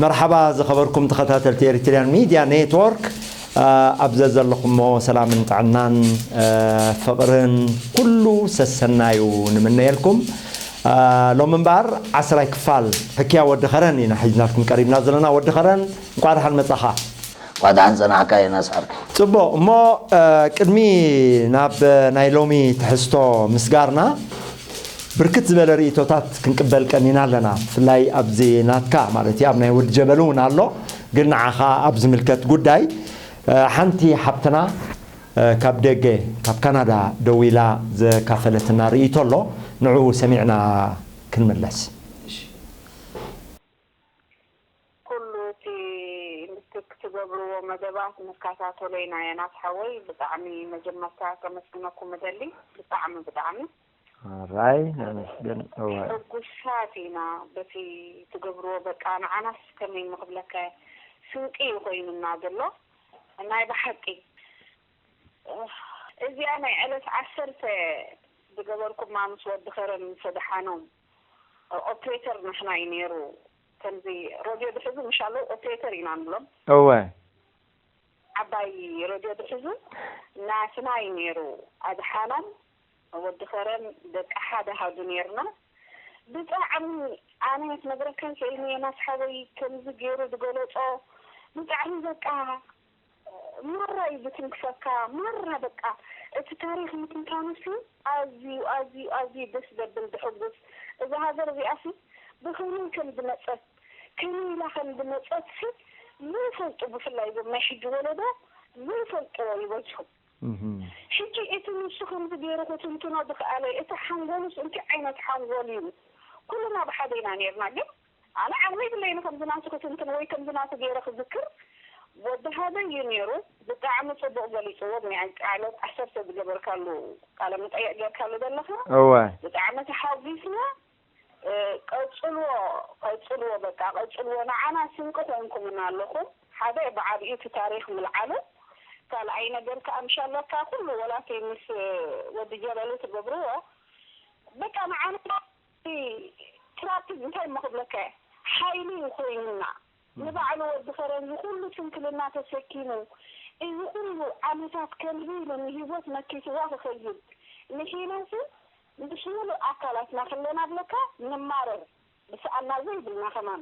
መርሓባ ዝኸበርኩም ተኸታተልቲ ኤሪትሪያን ሚድያ ኔትወርክ፣ ኣብ ዘዘለኹሞ ሰላምን ጥዕናን ፍቕርን ኩሉ ሰሰናዩ ንምነየልኩም። ሎሚ እምበኣር ዓስራይ ክፋል ሕክያ ወዲ ኸረን ኢና ሒዝናልኩም ቀሪብና ዘለና። ወዲ ኸረን፣ እንቋዕ ደሓን መጻኻ። እንቋዕ ደሓን ጸናሕካ ዮናስ ዓርከይ። ጽቡቕ እሞ፣ ቅድሚ ናብ ናይ ሎሚ ትሕዝቶ ምስጋርና፣ ብርክት ዝበለ ርእይቶታት ክንቅበል ቀኒና ኣለና። ብፍላይ ኣብዚ ናትካ ማለት እዩ፣ ኣብ ናይ ወዲ ጀበል እውን ኣሎ፣ ግን ንዓኻ ኣብ ዝምልከት ጉዳይ፣ ሓንቲ ሓብትና ካብ ደገ፣ ካብ ካናዳ ደዊላ ዘካፈለትና ርእይቶ ኣሎ። ንዕኡ ሰሚዕና ክንምለስ። ኩሉ እቲ ትገብርዎ መደባት ንከታተሎ ኢና ዮናስ ሓወይ። ብጣዕሚ መጀመርታ ከመስግነኩም እደሊ። ብጣዕሚ ብጣዕሚ ራይ ነመስግን። እወ ሕጉሳት ኢና በቲ ትገብርዎ። በቃ ንዓናስ ከመይ ምኽብለካ፣ ስንቂ እዩ ኮይኑና ዘሎ ናይ ብሓቂ። እዚኣ ናይ ዕለት ዓሰርተ ዝገበርኩማ ምስ ወዲ ኸረን ምስ ኣድሓኖም ኦፕሬተር ንሕና እዩ ነይሩ። ከምዚ ሮድዮ ዝሕዙ ምሻለው ኦፕሬተር ኢና ንብሎም። እወ ዓባይ ሮድዮ ዝሕዙ ናትና እዩ ነይሩ። ኣድሓኖም ወዲ ኸረን ደቂ ሓደ ሃዱ ነይርና። ብጣዕሚ ኣነ ክነግረካ ይኽእል እየ ዮናስ ሓወይ፣ ከምዚ ገይሩ ዝገለጾ ብጣዕሚ በቃ ማራ እዩ ዝትንክፈካ። ማራ በቃ እቲ ታሪኽ ምትንታኑሲ ኣዝዩ ኣዝዩ ኣዝዩ ደስ ዘብል ዘሐጉስ። እዛ ሃገር እዚኣሲ ብኸመይ ከም ዝመጸት ከመይ ኢላ ከም ዝመጸትሲ ዘይፈልጡ፣ ብፍላይ እዞም ናይ ሕጂ ወለዶ ዘይፈልጥዎ ይበዝሑ። ሕጂ እቲ ንሱ ከምዚ ገይሩ ክትንትኖ ዝኸኣለ እቲ ሓንጎሉስ እንታይ ዓይነት ሓንጎል እዩ? ኩልና ብሓደ ኢና ነይርና፣ ግን ኣነ ዓቕሚ የብለይን ከምዚ ናቱ ክትንትን ወይ ከምዚ ናቱ ገይረ ክዝክር። ወዲ ሃበይ እዩ ነይሩ። ብጣዕሚ ጽቡቕ ገሊጽዎ። ናይ ዕለት ዓሰርተ ዝገበርካሉ ቃለ መጠየቕ ጌርካሉ ዘለኻ እወ ብጣዕሚ ተሓጒስና። ቀጽልዎ ቀጽልዎ በቃ ቀጽልዎ። ንዓና ስንቂ ኮንኩምና ኣለኹም። ሓደ ብዓቢኡ እቲ ታሪኽ ምልዓሉ፣ ካልኣይ ነገር ከኣ ምሻለካ ኩሉ ወላቲ ምስ ወዲ ጀበሊ ትገብርዎ በቃ ንዓና ትራፕ እንታይ እሞ ክብለካ እየ፣ ሓይሊ እዩ ኮይኑና። ንባዕሉ ወዲ ከረን እዚ ኩሉ ስንክልና ተሰኪሙ፣ እዚ ኩሉ ዓመታት ከምዚ ኢሉ ንህይወት መኪትዋ ክኸይድ፣ ንሒናሲ ምስ ሙሉእ ኣካላትና ከለና ብለካ ንማረር፣ ብሰኣና ዘይብልና ከማን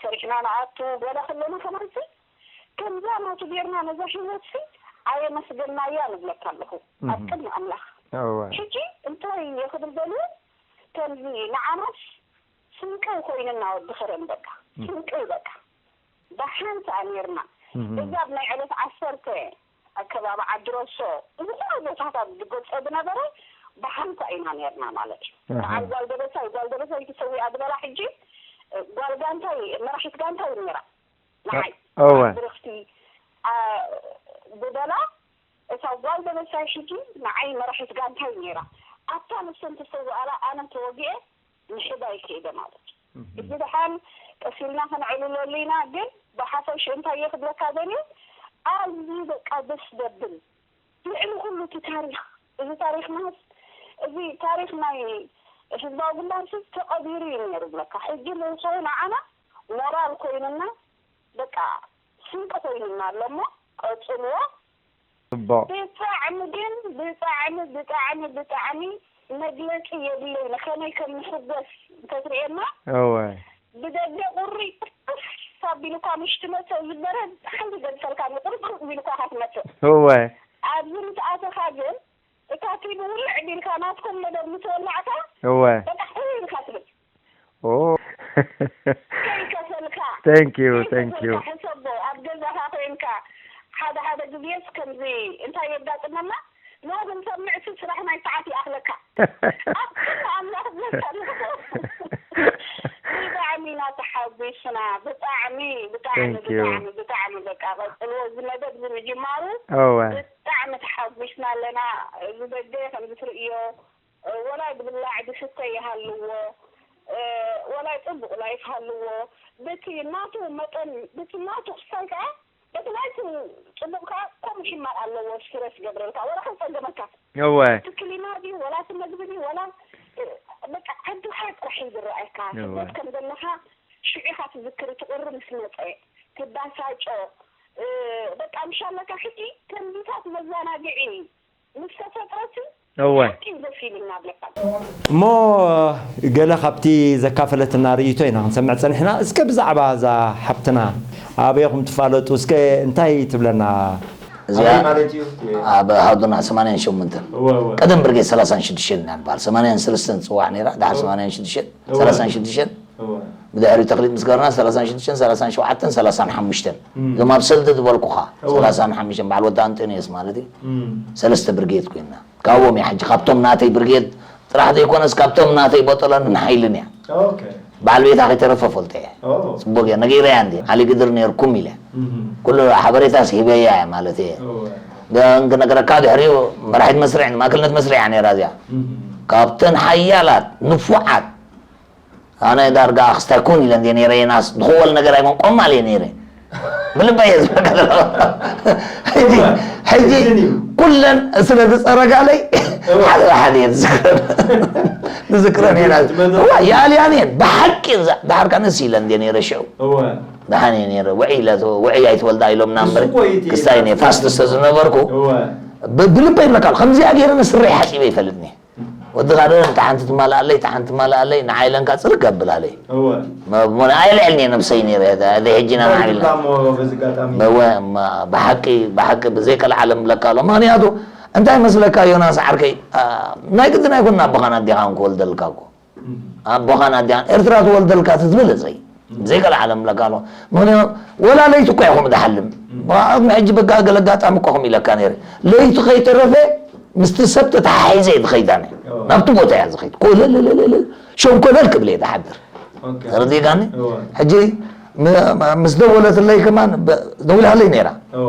ሰሪሕና ንኣቱ ገለ ከለና ከማንሲ ከምዛ ናቱ ጌርና ነዛ ህይወትሲ ኣየመስገናያ ንብለካ ኣለኹ ኣብ ቅድሚ ኣምላኽ። ሕጂ እንታይ እየ ክብል ደልየ፣ ከምዚ ንዓናስ ስንቂ ኮይንና ወዲ ኸረን በቃ ስንቂ በቃ ብሓንሳእ ኔርና። እዛ ኣብ ናይ ዕለት ዓሰርተ ኣከባቢ ዓዲ ረሶ እዚ ኩሉ ቦታታት ዝገልጾ ዝነበረ ብሓንሳእ ኢና ኔርና ማለት እዩ። በዓል ጓል ደበሳይ ጓል ደበሳይ ተሰዊኣ ዝበላ ሕጂ ጓል ጋንታይ መራሒት ጋንታይ ኔራ ንዓይ እወ ብርኽቲ ዝበላ እታ ጓል ደበሳይ ሕጂ ንዓይ መራሒት ጋንታይ ኔራ። ኣብታ ንሰን ተሰውኣላ ኣነ ተወጊኤ ምሕዳይ ከይደ ማለት እዩ። እዚ ደሓን ቀስ ኢልና ከነዕልለሉ ኢና፣ ግን ብሓፈሽኡ እንታይ እየ ክብለካ ደልየ፣ ኣዝዩ በቃ ደስ ዘብል ልዕሊ ኩሉ እቲ ታሪኽ፣ እዚ ታሪኽናስ፣ እዚ ታሪኽ ናይ ህዝባዊ ግንባርሲ ተቐቢሩ እዩ ነይሩ ብለካ። ሕጂ ምውፅኡ ንዓና ሞራል ኮይኑና፣ በቃ ስንቂ ኮይኑና ኣሎ እሞ ቀፅልዎ። ፅቡቕ ብጣዕሚ ግን ብጣዕሚ ብጣዕሚ ብጣዕሚ መግለፂ የብለይን ከመይ ከም ንሕጎስ እንተትርእየና እወ ብደገ ቁሪ ጥፍፍ ኣቢሉ ኢልካ ምሽ ትመጽእ ዝበረ ሓንቲ ገድፈልካ ንቁርቁር ኢልካ ኢኻ ትመጽእ። እወ ኣብዚ ምስ ኣተኻ ግን እታ ቲቪ ውልዕ ቢልካ ናትኩም መደብ ምስ ወላዕካ እወ በቃ ሕው ኢልካ ትብል። ኦ ከይከፈልካ thank you thank you ከይከፈልካ ሕሰቦ። ኣብ ገዛኻ ኮይንካ ሓደ ሓደ ግዜስ ከምዚ እንታይ የጋጥመና? ኖ ክንሰምዕ ሲ ስራሕ ናይ ሰዓት ይኣኽለካ። ኣብ ክንዲ ኣምላኽ ዘሳልፎ። ብጣዕሚ ኢና ተሓጒስና። ብጣዕሚ ብጣዕሚ Thank you. ብጣዕሚ ብጣዕሚ በቃ ቀጽልዎ። እዚ መደብ እዚ ምጅማሩ እወ ብጣዕሚ ተሓጒስና ኣለና። እዚ ደገ ከም ዝትርእዮ ወላይ ዝብላዕ ዝስተ ይሃልዎ፣ ወላይ ጽቡቕ ላይፍ ሃልዎ፣ በቲ ናቱ መጠን፣ በቲ ናቱ ክፋል ከኣ፣ በቲ ናቱ ጽቡቕ ከኣ ከምኡ ሕማቕ ኣለዎ፣ ስትረስ ይገብረልካ፣ ወላ ከጸገመካ። እወ እቲ ክሊማ ድዩ፣ ወላ እቲ መግቢ ድዩ፣ ወላ፣ በቃ ዓድኻ ጥራሕ እዩ ዝረኣየካ። እወ። ስደት ከም ዘለኻ ሽዑ ኢኻ ትዝክር፣ እቲ ቁሪ ምስ መጸ፣ ትባሳጮ፣ በቃ ምሽ ኣለካ። ሕጂ ከምዚታት መዘናግዒ ምስ ተፈጥረሲ እወ ሓቂ እዩ ደስ ኢሉና ኣለካ። እሞ ገለ ካብቲ ዘካፈለትና ርእይቶ ኢና ክንሰምዕ ጸኒሕና። እስከ ብዛዕባ እዛ ሓብትና ኣበይኹም ትፋለጡ እስከ እንታይ ትብለና? እዚኣ ኣበይ ማለት እዩ? ኣብ ሃዱና ሰማንያን ሸሞንተን እወ እወ ቀደም ብርጌድ ሰላሳን ሽዱሽተን ኢና ንበሃል። ሰማንያን ሰለስተን ትጽዋዕ ነይራ፣ ድሓር ሰማንያን ሽዱሽተን እወ። ሰላሳን ሽዱሽተን እወ ብድሕሪኡ ተኽሊል ምስ ገበርና ሰላሳን ሽዱሽተን ሰላሳን ሸውዓተን ሰላሳን ሓሙሽተን እም። እዞም ኣብ ሰልዲ ዝበልኩኻ እወ። ሰላሳን ሓሙሽተን በዓል ወዲ ኣንጠንዮስ ማለት እዩ። እም። ሰለስተ ብርጌድ ኮይንና ካብኦም እያ። ሕጂ ካብቶም ናተይ ብርጌድ ጥራሕ ዘይኮነስ ካብቶም ናተይ ቦጠሎንን ሓይልን እያ። ኦኬ በዓል ቤታ ከይተረፈ ፈልጦ እየ። ኦ ጽቡቅ እየ ነጊረያ እንዲ ዓሊ ግድር ነርኩም ኢለ እም። ኩሉ ሓበሬታስ ሂበያ እየ ማለት እየ። እወ ግን ክነግረካ ድሕሪኡ መራሒት መስርዕን ማእከልነት መስርዕ እያ ነይራ እዚኣ። እም። ካብተን ሓያላት ንፉዓት ኣነ ዳርጋ ክስታይ ኩን ኢለ እንደ ነይረ የናስ ዝኽወል ነገር ኣይኮን ቆማል እየ ነይረ ብልበይ እየ ዝፈቀደ ሕጂ ሕጂ ኩለን ስለ ዝፀረጋለይ ሓደ ሓደ እየ ዝዝክረን ዝዝክረን የናስ የኣልያን እየን ብሓቂ እዛ ዳሓርካ ንስ ኢለ እንደ ነይረ ሽዑ እወ ደሓን እየ ነይረ ውዒ ኢለ ውዒ ኣይትወልዳ ኢሎምና እምበር እሱ እኮ እዩ እቲ ክስታይ እየ ፋስት ስለ ዝነበርኩ እወ ብ- ብልበይ ይብለካ ኣለኹ። ከምዚኣ ገይረ ንስረይ ሓፂበ ይፈልጥኒ ወድኻ ዶ እታ ሓንቲ ትማልኣለይ እታ ሓንቲ ትማልኣለይ ንዓይ ኢለንካ ፅርግ ኣብላለይ እወ ኣይልዕልኒ ነብሰይ ነይረ ደይ ሕጂ ኢና እንታይ ንዓይልና ትብላ እሞ በዚ ኣጋጣሚ ብሓቂ ብሓቂ ብዘይቀልዓለም ብለካ ኣሎ ምክንያቱ እንታይ መስለካ ዮናስ ዓርከይ አ፣ ናይ ግድን ኣይኮን ኣቦኻን ኣዴኻን ክወልደልካ እኮ ኣቦኻን ኣዴኻን ኤርትራ ትወልደልካ ትዝበለፀይ ብዘይቀልዓለም ብለካ ኣሎ ምክንያቱ ወላ ለይቲ እኮ ይኹም ዝሓልም ብኣብ ሕጂ በጋ ገለ ኣጋጣሚ እኮ ኹም ኢለካ ነይረ ለይቲ ከይተረፈ ምስቲ ሰብ ተተሓሒዘ እየ ዝኸይድ ኣነ ናብቲ ቦታ እያ ዝኸይድ ኮለለለለለ ሸንኮለል ክብል እየ ዝሓድር ኦኬ ተረዲእካኒ እወ ሕጂ ም- ምስ ደወለትለይ ከማን በ- ደዊላለይ ነይራ እወ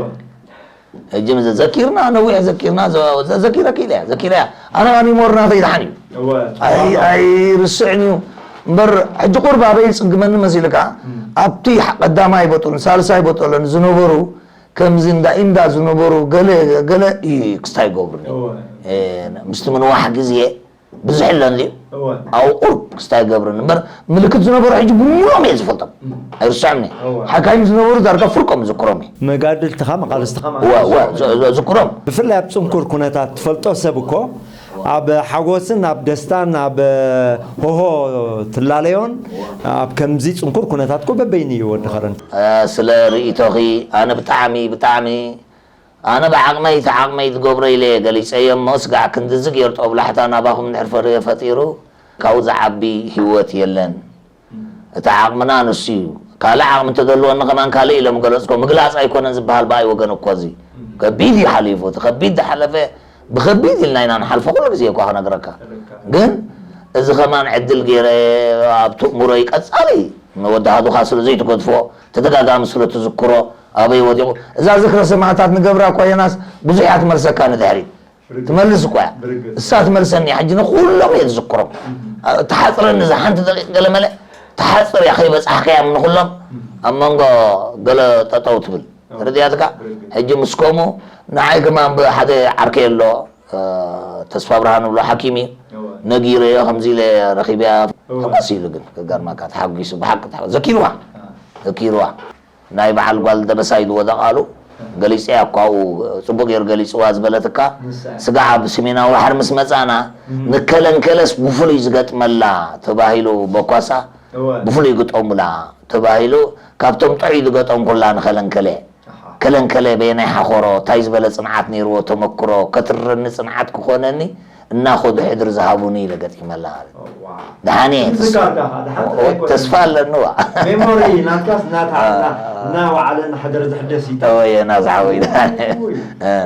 ሕጂ ምስ ዘኪርና ነዊሕ ዘኪርና ዘ- ዘ- ዘኪረኪ ኢለ እያ ዘኪረ እያ ኣነ ኣኒሞር ናተይ ድሓን እዩ እወ ኣይ ኣይርስዕን እዩ እምበር ሕጂ ቁርብ ኣበይ ዝፅግመኒ መሲልካ ኣብቲ ቀዳማይ ቦጦሎን ሳልሳይ ቦጦሎን ዝነበሩ ከምዚ እንዳ ኢንዳ ዝነበሩ ገለ ገለ እዩ ክስታይ ይገብሩኒ እወ እ፣ ምስቲ ምንዋሕ ግዜ ብዙሕ ኣሎ እንድዩ እወ ኣብኡ ቁርብ ክስታይ ይገብሩኒ እምበር ምልክት ዝነበሩ ሕጂ ብምሉኦም እየ ዝፈልጦም ኣይርስዖምኒ እወ ሓካይም ዝነበሩ ዳርጋ ፍርቆም ዝክሮም እየ መጋድልትኻ መቓልስትኻ እወ እወ ዝ- ዝ- ዝክሮም ብፍላይ ኣብ ጽንኩር ኩነታት ትፈልጦ ሰብ እኮ ኣብ ሓጎስን ኣብ ደስታን ኣብ ሆሆ ትላለዮን ኣብ ከምዚ ጽንኩር ኩነታት እኮ በበይኑ እዩ ወዲ ኸረን እ፣ ስለ ርእይቶኺ ኣነ ብጣዕሚ ብጣዕሚ ኣነ ብዓቕመይ እቲ ዓቕመይ ዝገብሮ ኢለ እየ ገሊፀዮ እሞ ስጋዕ ክንድዚ ገይሩ ጦብላሕታ ናባኹም እንድሕር ፈሪ- ፈጢሩ ካብኡ ዝዓቢ ህይወት የለን እቲ ዓቕምና ንሱ እዩ ካልእ ዓቕሚ እንተዘለወኒ ከማን ካልእ ኢሎም ገለፅኮ ምግላፅ ኣይኮነን ዝበሃል ብኣይ ወገን እኮ እዚ ከቢድ እዩ ሓሊፉ እቲ ከቢድ ዝሓለፈ ብኸቢድ ኢልና ኢና ንሓልፎ ኩሉ ግዜ እኳ ክነግረካ ግን እዚ ከማን ዕድል ገይረ ኣብቲ እምሮይ ቀፃሊ ንወዲ ሃዱኻ ስለ ዘይትገድፎ ተደጋጋሚ ስለ ትዝክሮ ኣበይ ወዲቑ እዛ ዝክረ ሰማዕታት ንገብራ እኳ ዮናስ ብዙሕ እያ ትመልሰካ ንድሕሪት ትመልስ እኳ እያ እሳ ትመልሰኒ እያ ሕጂ ንኩሎም እየ ዝዝክሮም ትሓፅረኒ እዛ ሓንቲ ደቂቕ ገለመለ ትሓፅር እያ ከይበፃሕከያም ንኩሎም ኣብ መንጎ ገለ ጠጠው ትብል ርድያትካ ሕጂ ምስ ከምኡ ንዓይ ከማን ብሓደ ዓርከይ ኣሎ ተስፋ ብርሃን ብሎ ሓኪም እዩ ነጊረዮ ከምዚ ኢለ ረኺብያ ተጓሲሉ ግን ክገርመካ ተሓጒሱ ብሓቂ ተሓ- ዘኪርዋ ዘኪርዋ ናይ በዓል ጓል ደበሳይ ዝወደቓሉ ገሊፀያ እኳ ኣብኡ ፅቡቅ ገይሩ ገሊፅዋ ዝበለትካ ስጋዓ ብሰሜናዊ ባሕሪ ምስ መፃና ንከለንከለስ ብፍሉይ ዝገጥመላ ተባሂሉ በኳሳ ብፍሉይ ግጠሙላ ተባሂሉ፣ ካብቶም ጥዑይ ዝገጠም ኩላ ንኸለንከለ። ከለንከለ በየናይ ሓኾሮ፣ እንታይ ዝበለ ጽንዓት ነይርዎ ተመክሮ፣ ከትርረኒ ጽንዓት ክኾነኒ እናኸዱ ሕድሪ ዝሃቡኒ ኢለ ገጢመላ ማለት እዩ። ደሓን እየ፣ ተስፋ ኣለኒ። ዋ። ሜሞሪ ናትካስ እናተዓላ እናወዓለ እናሓደረ ዝሕደስ እዩ። እወ፣ ናዝሓወይ፣ ደሓን እየ።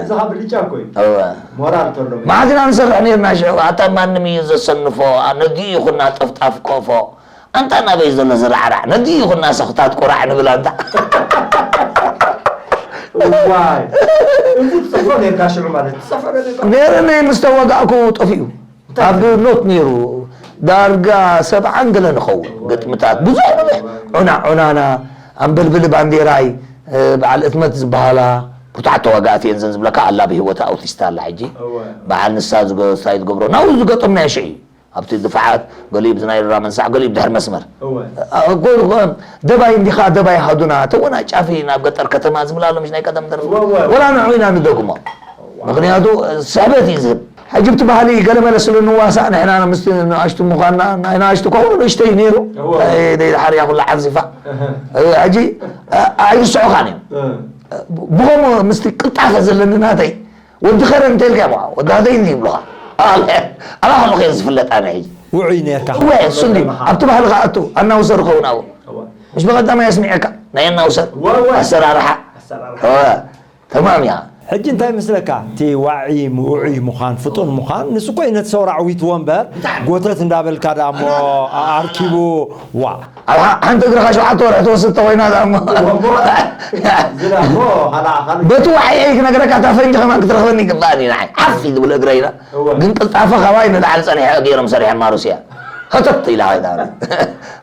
እዛ ብልጫ እኮ እዩ። እወ። ሞራል ተሎ። መዓዝ ኢና ንሰርሕ ነርና ሽዑ? ኣታ ማንም እዩ ዘሰንፎ፣ ነዲኡ ይኹና ጠፍጣፍ ቆፎ። ኣንታ ናበይ ዘሎ ዝራዕራዕ፣ ነዲኡ ይኹና ሰኽታት ቁራዕ ንብል ኣንታ። እዋይ። እዚ ትጽሕፎ ነርካ ሽዑ ማለት ትጽሕፎ ነርካ? ነርኒ ምስ ተወጋእኩ ጠፊኡ። እንታይ ኣብ ትብል? ኖት ነይሩ። ዳርጋ ሰብዓን ገለ ንኸውን። እዋይ። ግጥምታት። ብዙሕ፣ ብዙሕ። እዋይ። ዑና፣ ዑናና፣ ኣንበልብሊ ባንዴራይ፣ እ፣ በዓል እትመት ዝበሃላ ብዙሓት ተዋጋእቲ እየን ዘን ዝብለካ ኣላ ብህይወት ኣውቲስታ ኣላ ሕጂ። እዋይ። በዓል ንሳ ዝገ-፣ ስታይ ዝገብሮ። ናብኡ ዝገጠምናዮ ሽዑ እዩ። ኣብቲ ድፋዓት፣ ገሊኡ ብናይ ራመንሳዕ፣ ገሊኡ ብድሕሪ መስመር። እወ። እ፣ እ፣ ጎ-፣ ጎ-፣ ደባይ እንዲኻ፣ ደባይ ሃዱና፣ ተወናጫፊ ናብ ገጠር ከተማ ዝብላ ኣሎ፣ ምሽ ናይ ቀደም ደርፊ። እወ፣ እወ። ወላ ንዑ ኢና ንደግሞ። እወ። ምኽንያቱ፣ እ፣ ስሕበት እዩ ዝህብ። ሕጂ ብቲ ባህሊ ገለመለ ስለ ንዋሳእ፣ ንሕና ምስቲ ንኣሽቱ ምዃንና፣ ናይ ንኣሽቱ ከኹሉ ንእሽተይ ነይሩ። እወ። እ፣ ደይ ድሓር እያ ኩላ ዓንዚፋ። እህ። እ፣ ሕጂ፣ እ፣ ኣይርስዑኻን እዮም። እ። እ፣ ብኸምኡ ምስቲ ቅልጣፈ ዘለኒ ናተይ፣ ወዲ ኸረን እንተ ኢልካ፣ ዋ፣ ወዲ ሃደይ እንዲ ይብሉኻ። ኣለ፣ ኣላ ከለኹ እየ ዝፍለጥ ኣነ ሕጂ። ውዑይ ነርካ። እወ፣ እሱ እንዲ፣ ኣብቲ ባህሊ ከኣቱ፣ ኣናውሰር ኸውን ኣብኡ። እወ። ምሽ ብቐዳማይ ኣስሚዐካ፣ ናይ ኣናውሰር፣ እወ፣ እወ። ኣሰራርሓ። ኣሰራርሓ። እወ፣ ተማም እያ። ሕጂ እንታይ ይመስለካ? እቲ ዋዒ፣ ውዑይ ምዃን፣ ፍጡን ምዃን፣ ንሱ እኮ እዩ ነቲ ሰውራ ኣዕዊትዎ እምበር፣ ብጣዕሚ። ጎተት እንዳበልካ ደኣ እሞ ኣርኪቡ፣ ዋ። ኣብ ሓ-፣ ሓንቲ እግርኻ ሸውዓተ ወርሒ ትወስድ ተኾይና ደኣ እሞ። እሞ፣ ዝና እሞ፣ ኻልኣ፣ ኻልእ። በቲ ዋዕየይ ክነግረካ፣ እታ ፈንጂ ከማን ክትረኽበኒ ይግባእኒ ንዓይ። ዓፍ እዩ ዝብል እግረይ ኢና። እወ። ግን ቅልጣፈ ካባይ ንላዕሊ ጸኒሐ ገይሮም ሰሪሖማ ሩስያ። ኸተት ኢላ ኸይዳ።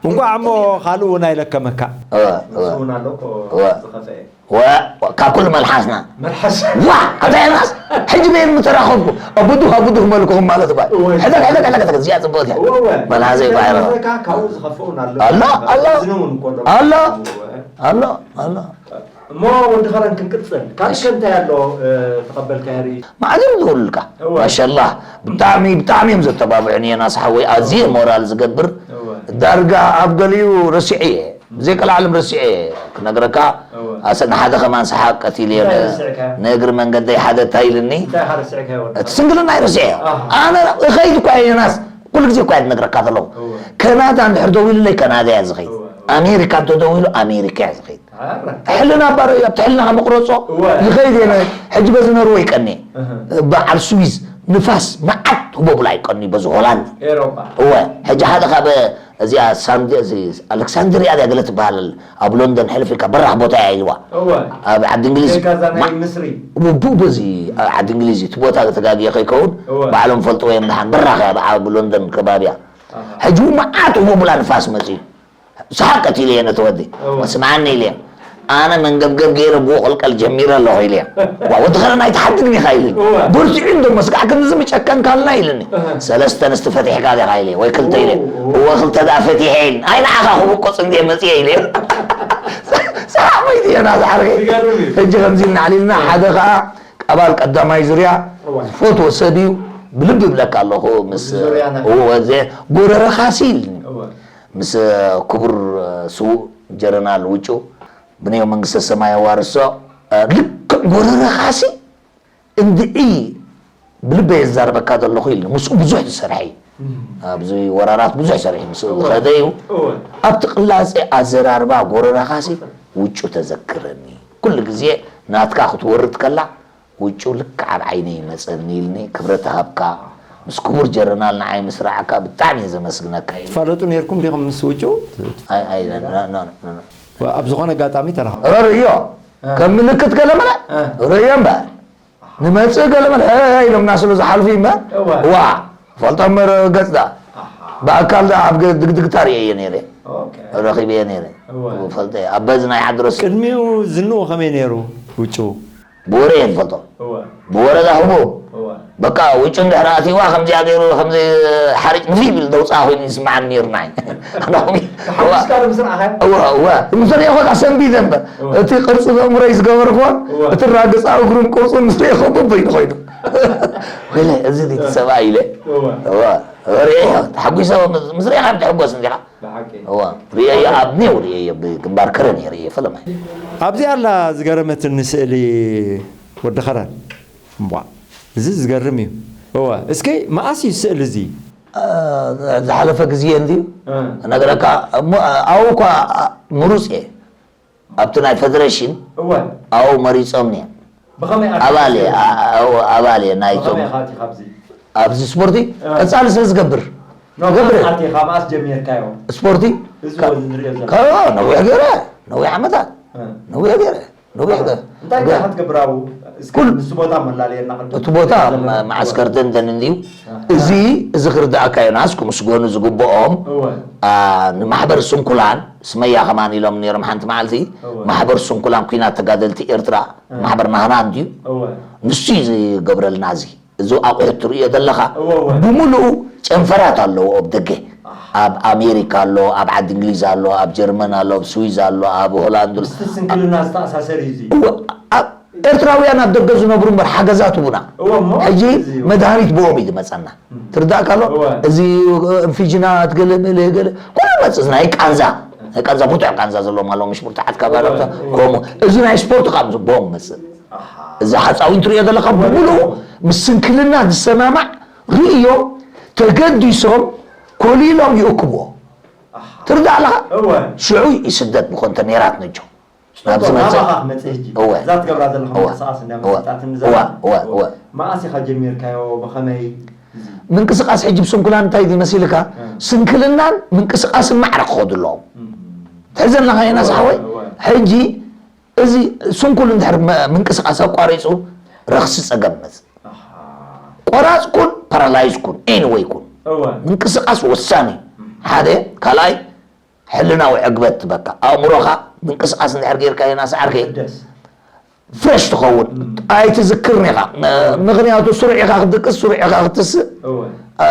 እንቋዕ እሞ ካልእ እውን ኣይለከመካ። እወ፣ እወ። ንሱ እውን ኣሎ እኮ እወ። ዝኸፍአ። ወ-፣ ወ-፣ ካብ ኩሉ መልሓስና። መልሓስ። ዋ፣ ኣታ ዮናስ፣ ሕጂ በየን ምተራኸብኩ? ኣቡዱህ፣ ኣቡዱህ መልክኹም ማለት እኳ። እወ። ሕደግ፣ ሕደግ፣ ሕደግ፣ ሕደግ፣ እዚኣ ጽብቕቲ እያ። እወ፣ እወ። መልሓሰይ እኳ ኣይረኸብኩ። መልሓሰካ ካብኡ ዝኸፍኡ ኣሎ። ኣሎ፣ ኣሎ። እዝኒ እውን እኮ ኣሎ። ኣሎ። እወ። ኣሎ፣ ኣሎ። እሞ ወዲ ኸረን ክንቅጽል። ካልእ እሺ። ከ እንታይ ኣሎ፣ እ፣ ተቐበልካ የርኢ? ማዕድን ዝውልካ። እወ። ማሻላህ። ብጣዕሚ፣ ብጣዕሚ እዮም ዘተባብዑኒ ዮናስ ሓወይ። ኣዝየ ሞራል ዝገብር። እወ። ዳርጋ ኣብ ገሊኡ ረሲዐ እየ። ብዘይ ቀልዓለም ረሲዐ እየ ክነግረካ። እወ። ኣሰ-፣ ንሓደ ከማን ሰሓቅ ቀቲለ እየ። እንታይ ረሲዕካ? ንእግሪ መንገደይ ሓደ እንታይ ኢልኒ? እንታይ ኢኻ ረሲዕካ ወዲ? እቲ ስንግልና ኣይረሲዐ። ኣሃ። ኣነ እኸይድ እኳ እየ ዮናስ። ኩሉ ግዜ እኳ እየ ዝነግረካ ዘለኹ። እወ። ከናዳ እንድሕር ደዊሉለይ ከናዳ እየ ዝኸይድ። እወ፣ እወ። ኣሜሪካ እንተደዊሉ ኣሜሪካ እየ ዝኸይድ። ኣረ። ሕልና እባ ርእዮ፣ ኣብቲ ሕልናኻ ምቕረጾ እወ። ይኸይድ እየ። ሕጂ በዚ ኖርወይ ቀኒ። እህ። በዓል ስዊዝ ንፋስ መዓት ህቦብላ ይቀኒ በዚ ሆላንድ። ኤሮፓ። እወ። ሕጂ ሓደ ካብ እዚኣ ሳንድ-፣ እዚ ኣሌክሳንድሪያ ድያ ገለ ትበሃል ኣብ ሎንደን ሕልፍ ኢልካ በራኽ ቦታ እያ ኢልዋ። እወ። ኣብ ዓዲ እንግሊዝ ጌጋ እዛ ናይ ማ-፣ ምስሪ። ብ-፣ ብ-፣ በዚ ኣብ ዓዲ እንግሊዝ እቲ ቦታ ተጋግየ ከይከውን እወ። ባዕሎም ፈልጥዎ እዮም ደሓን በራኽ እያ ኣብ ዓቢ ሎንደን ከባቢያ። ኣሃ። ሕጂ እውን መዓት ህቦብላ ንፋስ መጺኡ። ሰሓቅ ቀቲለ እየ ነቲ ወዲ። እወ። ስምዓኒ ኢለ። ኣነ መንገብገብ ገይረ ብኡ ቅልቀል ጀሚረ ኣለኹ ኢለ። ዋ፣ ወዲ ኸረን ኣይትሓድግኒ ኢኻ ኢሉኒ። እወ። ብርትዑ እንዶ መስጋዕ ክንዚ ምጨከንካልና ኢሉኒ። እህ። ሰለስተ ኣንስቲ ፈቲሕካ ዲኻ ኢለ፣ ወይ ክልተ ኢለ። እወ፣ እወ። እወ፣ ክልተ ደኣ ፈቲሐ ኢሉኒ። ኣይ ንዓኻ ክብቆጽ እንድየ መጽየ ኢለ። ሰሓቕ መይቱ እየ ናዛ ዓርከይ። ይገርም እዩ። ሕጂ ከምዚ እናዕሊልና ሓደ ኸኣ ኣባል ቀዳማይ ዙርያ እወ። ዝፈትዎ ሰብ እዩ። ብልቢ ይብለካ ኣለኹ ምስ ወዲ ዙርያና። እወ፣ ዘ-፣ ጎረረኻሲ ኢሉኒ። እወ። ምስ ክቡር ስዉእ ጀረናል ውጩ ብንዮ መንግስተ ሰማይ ኣዋርሶ ልክዕ ጎረረኻሲ እንድዒ ብልበይ ዝዛረበካ ዘለኹ ኢሉ ምስኡ ብዙሕ ዝሰርሐ እዩ። እም። ኣብዚ ወራራት ብዙሕ ሰሪሑ ምስኡ እወ። ዝኸደ እዩ። እወ። ኣብቲ ቅላጼ ኣዘራርባ ጎረረኻሲ ውጩ ተዘክረኒ። ኩሉ ግዜ ናትካ ክትወርድ ከላ ውጩ ልክዕ ኣብ ዓይነይ ይመጸኒ ኢልኒ፣ ክብረት ሃብካ። ምስ ክቡር ጀነራል ንዓይ ምስራዕካ ብጣዕሚ እየ ዘመስግነካ ኢሉ። ትፋለጡ ነይርኩም ዲኹም ምስ ውጩ? ኣይ፣ ኣይ፣ ኖ፣ ኖ፣ ኖ፣ ኖ። ኣብ ዝኾነ ኣጋጣሚ ተራኸቡ? ርዮ፣ እ። ከም ምልክት ገለ መለ፣ እ። ርዮ እምበር። ንመጽእ ገለ መለ፣ እ፣ እ፣ ኢሎምና ስለ ዝሓልፉ እምበር። እወ። ዋ፣ ፈልጦ እምበር ገጽ ደኣ። ኣሃ። ብኣካል ደኣ ኣብ ገ-፣ ድግድግታ ርእየዮ ነይረ። ኦኬ። ረኺበዮ ነይረ። እወ። ፈልጦ እየ። ኣብ በዚ ናይ ዓድሮስ ቅድሚኡ ዝንኡ ከመይ ነይሩ ውጩ? ብወረ እየ ዝፈልጦ። እወ። ብወረ ዛህቡ። እወ። በቃ ውጩ እንድሕር ኣትይዋ ከምዚኣ ገይሩ፣ ከምዚ ሓርጭ ንፊ ይብል ደውፅኣ ኮይኑ ይስምዓኒ ነይሩ ንዓይ። ሓሙስ ካልእ ምስ ረኣኻዮ? እወ፣ እወ። ምስ ሪኦ ከኣ ሰንቢደ እምበር። እወ። እቲ ቅርፂ ዘእምሮይ ዝገበርክዎን እወ። እቲ ራግፃ እግሩን ቅርፁን ምስ ሪኦ ከኣ በበይኑ ኮይኑ። ወይለ፣ እዚ ድዩ እቲ ሰብኣይ ኢለ? እወ። እወ። ሪኤዮ፣ ተሓጒሰ ምስ፣ ምስ ሪእኻ ትሕጎስ እንዲኻ። እዋ ርእየዮ ኣብ ኔው ርእየዮ ብግንባር ከረን እየ ርእየ ፈለማይ። ኣብዚ ኣላ ዝገረመትኒ ስእሊ ወዲ ኸረን። እምቧ፣ እዚ ዝገርም እዩ። እወ፣ እስኪ መኣስ እዩ ስእሊ እዚ? ዝሓለፈ ግዜ እንድዩ። ነገረካ እሞ ኣብኡ እኳ ምሩፅ እየ። ኣብቲ ናይ ፈደረሽን እወ። ኣብኡ መሪፆምኒ እዮም። ብኸመይ ኣባል እየ። ኣባል እየ ናይቶም። ኣብዚ ስፖርቲ ቀፃሊ ስለ ዝገብር ገብር። ስፖርቲ ነዊሕ ገይረ፣ ነዊሕ ዓመታት ነዊሕ ገይረ። ነዊሕ ገ- እንታይ ገ- እንታይ ክትገብር ኣብኡ? እስኪ ኩል- ንሱ ቦታ መላለየና ቅድም እቲ ቦታ ዘለና መዓስከር ደንደን እንድዩ። እዚ እዚ ክርዳእካ ዮናስ ክምስገኑ ዝግብኦም። እወ። ንማሕበር ስንኩላን ስመያ ከማን ኢሎም ነይሮም ሓንቲ መዓልቲ። እወ። ማሕበር ስንኩላን ኩናት ተጋደልቲ ኤርትራ ማሕበር ናህና እንድዩ። እወ። ንሱ እዩ ዝገብረልና እዚ እዚ ኣቑሑት ትርእዮ ዘለኻ እወ፣ እወ። ብምሉኡ ጨንፈራት ኣለዎ ኣብ ደገ። ኣብ ኣሜሪካ ኣሎ፣ ኣብ ዓዲ እንግሊዝ ኣሎ፣ ኣብ ጀርመን ኣሎ፣ ኣብ ስዊዝ ኣሎ፣ ኣብ ሆላንድ ኣሎ። ምስቲ ስንክልና ዝተኣሳሰር እዩ እዚ። እወ፣ ኣብ ኤርትራውያን ኣብ ደገ ዝነብሩ እምበር ሓገዛት ህቡና። እወ፣ እሞ ሕጂ እዚ እዩ። መድሃኒት ብኦም እዩ ዝመጸና። ትርዳእካ ኣሎ? እወ። እዚ እንፊጅናት ገለ መለ ገለ ኩሉ መጽእ ናይ ቃንዛ ናይ ቃንዛ ብቱዕ ቃንዛ ዘለዎም ኣለዎ ምሽ ብርቱዓት ካባላብታ እወ፣ እወ። ከምኡ እዚ ናይ ስፖርት ካብ ዝቦም መጽእ እዚ ሓፃዊን ትሪኦ ዘለካ ብምሉኡ ምስ ስንክልና ዝሰማማዕ ርእዮ ተገዲሶም ኮሊሎም ይእክብዎ። ትርዳእ ኣለኻ? እወ። ሽዑ ይስደድ ብኮንተኔራት ነጆ ናብ ጽቡቅ፣ ዝመጽእ። ናባኻ ክመጽእ ሕጂ። እወ። እዛ ትገብራ ዘለኻ እወ። ምንቅስቃስ እንዳ እወ። መሰጣት እወ። ንዛረብ። እወ። እወ። መኣስ ኢኻ ጀሚርካዮ? ብኸመይ? ምንቅስቃስ ሕጂ ብስንኩላን እንታይ እዩ መሲልካ? እም። ስንክልናን ምንቅስቃስን ማዕረ ክኸዱ ኣለዎም። እም። ትሕዘና ኸይና እወ፣ ሳሕወይ? እወ። ሕጂ እዚ ስንኩል እንድሕር መ-፣ ምንቅስቃስ ኣቋሪጹ ረኽሲ ጸገም መጽእ። ኣሃ። ቆራጽ ኩን፣ ፓራላይዝ ኩን፣ ኤኒወይ ኩን። እወ። ምንቅስቃስ ወሳኒ። ሓደ፣ ካልኣይ፣ ሕልናዊ ዕግበት ትበካ። ኣእምሮኻ ምንቅስቃስ እንድሕር ጌርካ ኢና ሰዓርከይ። ይሕደስ። ፍረሽ ትኸውን። እም። ኣይትዝክርን ኢኻ። ም-፣ ምኽንያቱ ስሩዕ ኢኻ ክትድቅስ፣ ስሩዕ ኢኻ ክትስእ። እወ። እ፣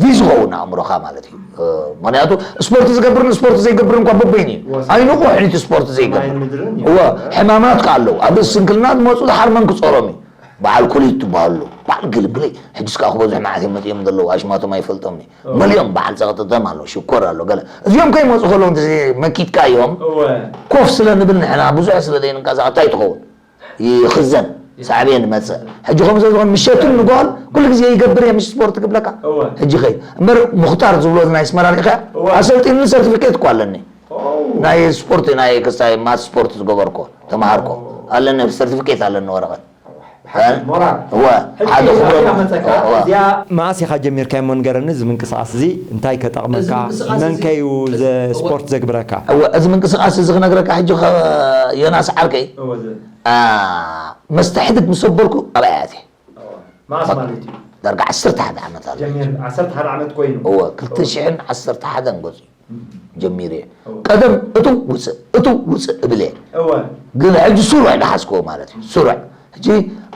ቪዝ ይኸውን ኣእምሮኻ ማለት እዩ። እ፣ ምኽንያቱ ስፖርት ዝገብርን ስፖርት ዘይገብርን እኳ በበይኑ እዩ። ወሳኒ። ኣይንቑሕን እቲ ስፖርት ዘይገብር። ሰማይን ምድርን እዩ። እወ፣ ሕማማት ከ ኣለዉ። ኣብ ርእሲ ስንክልና ዝመፁ ደሓር መን ክፀሮም እዩ? በዓል ኩሊት ትበሃሉ። በዓል ግልግለይ። ሕጅስ ከኣ ክበዝሑ መዓት እዮም መፂኦም ዘለዉ። ኣሽማቶም ኣይፈልጦምን እዩ። እወ። መሊኦም በዓል ፀቕጢ ደም ኣሎ፣ ሽኮር ኣሎ፣ ገለ። እዚኦም ከይመፁ ከለዉ እንተ መኪትካዮም፣ እወ። ኮፍ ስለ ንብል ንሕና ብዙሕ ስለ ዘይንንቀሳቐስ እንታይ ትኸውን? ይኽዘን፣ ሳዕቤን ይመጽእ። ሕጂ ከምኡ ስለ ዝኾነ ምሸትን ንግሆን ኩሉ ግዜ ይገብር እየ፣ ምሽ ስፖርት ክብለካ። እወ። ሕጂ ኸይ እምበር ሙኽታር ዝብሎ ናይ ኣስመራ ርኢኻዮ? እወ። ኣሰልጢኑኒ ሰርቲፊኬት እኮ ኣለኒ። ኦ። ናይ ስፖርት፣ ናይ ክስታይ ማት ስፖርት ዝገበርኩ ተማሃርኩ። ኦ። ኣለኒ ሰርቲፊኬት ኣለኒ ወረቐት። ሓቂ ሞራል። እወ፣ ሕጂ ሓደ ክብረት። እዚኣ መጸካ፣ እወ። እዚኣ መኣስ ኢኻ ጀሚርካዮ እሞ ንገረኒ፣ እዚ ምንቅስቓስ እዚ እንታይ ከጠቕመካ? እዚ ምንቅስቓስ መን እዚ ከዩ ዘ-፣ እወ። ስፖርት ዘግብረካ? እወ፣ እዚ ምንቅስቓስ እዚ ክነግረካ ሕጂ ኸ-፣ ዮናስ ዓርከይ፣ እወ፣ እዚ። ኣ፣ መስተ ሕድግ ምስ ሰበርኩ ኣብኣ እየ ኣትየ። እወ። መኣስ ማለት እዩ? ዳርጋ ዓሰርተ ሓደ ዓመት ኣሎ። ጀሚር፣ ዓሰርተ ሓደ ዓመት ኮይኑ? እወ፣ እወ። ክልተ ሽሕን ዓሰርተ ሓደን ገጹ። ጀሚረ እየ። እወ። ቀደም እቱ ውፅእ፣ እቱ ውፅእ እብል እየ። እወ። ግን ሕጂ ስሩዕ ዝሓዝክዎ ማለት እዩ። ስሩዕ። ሕጂ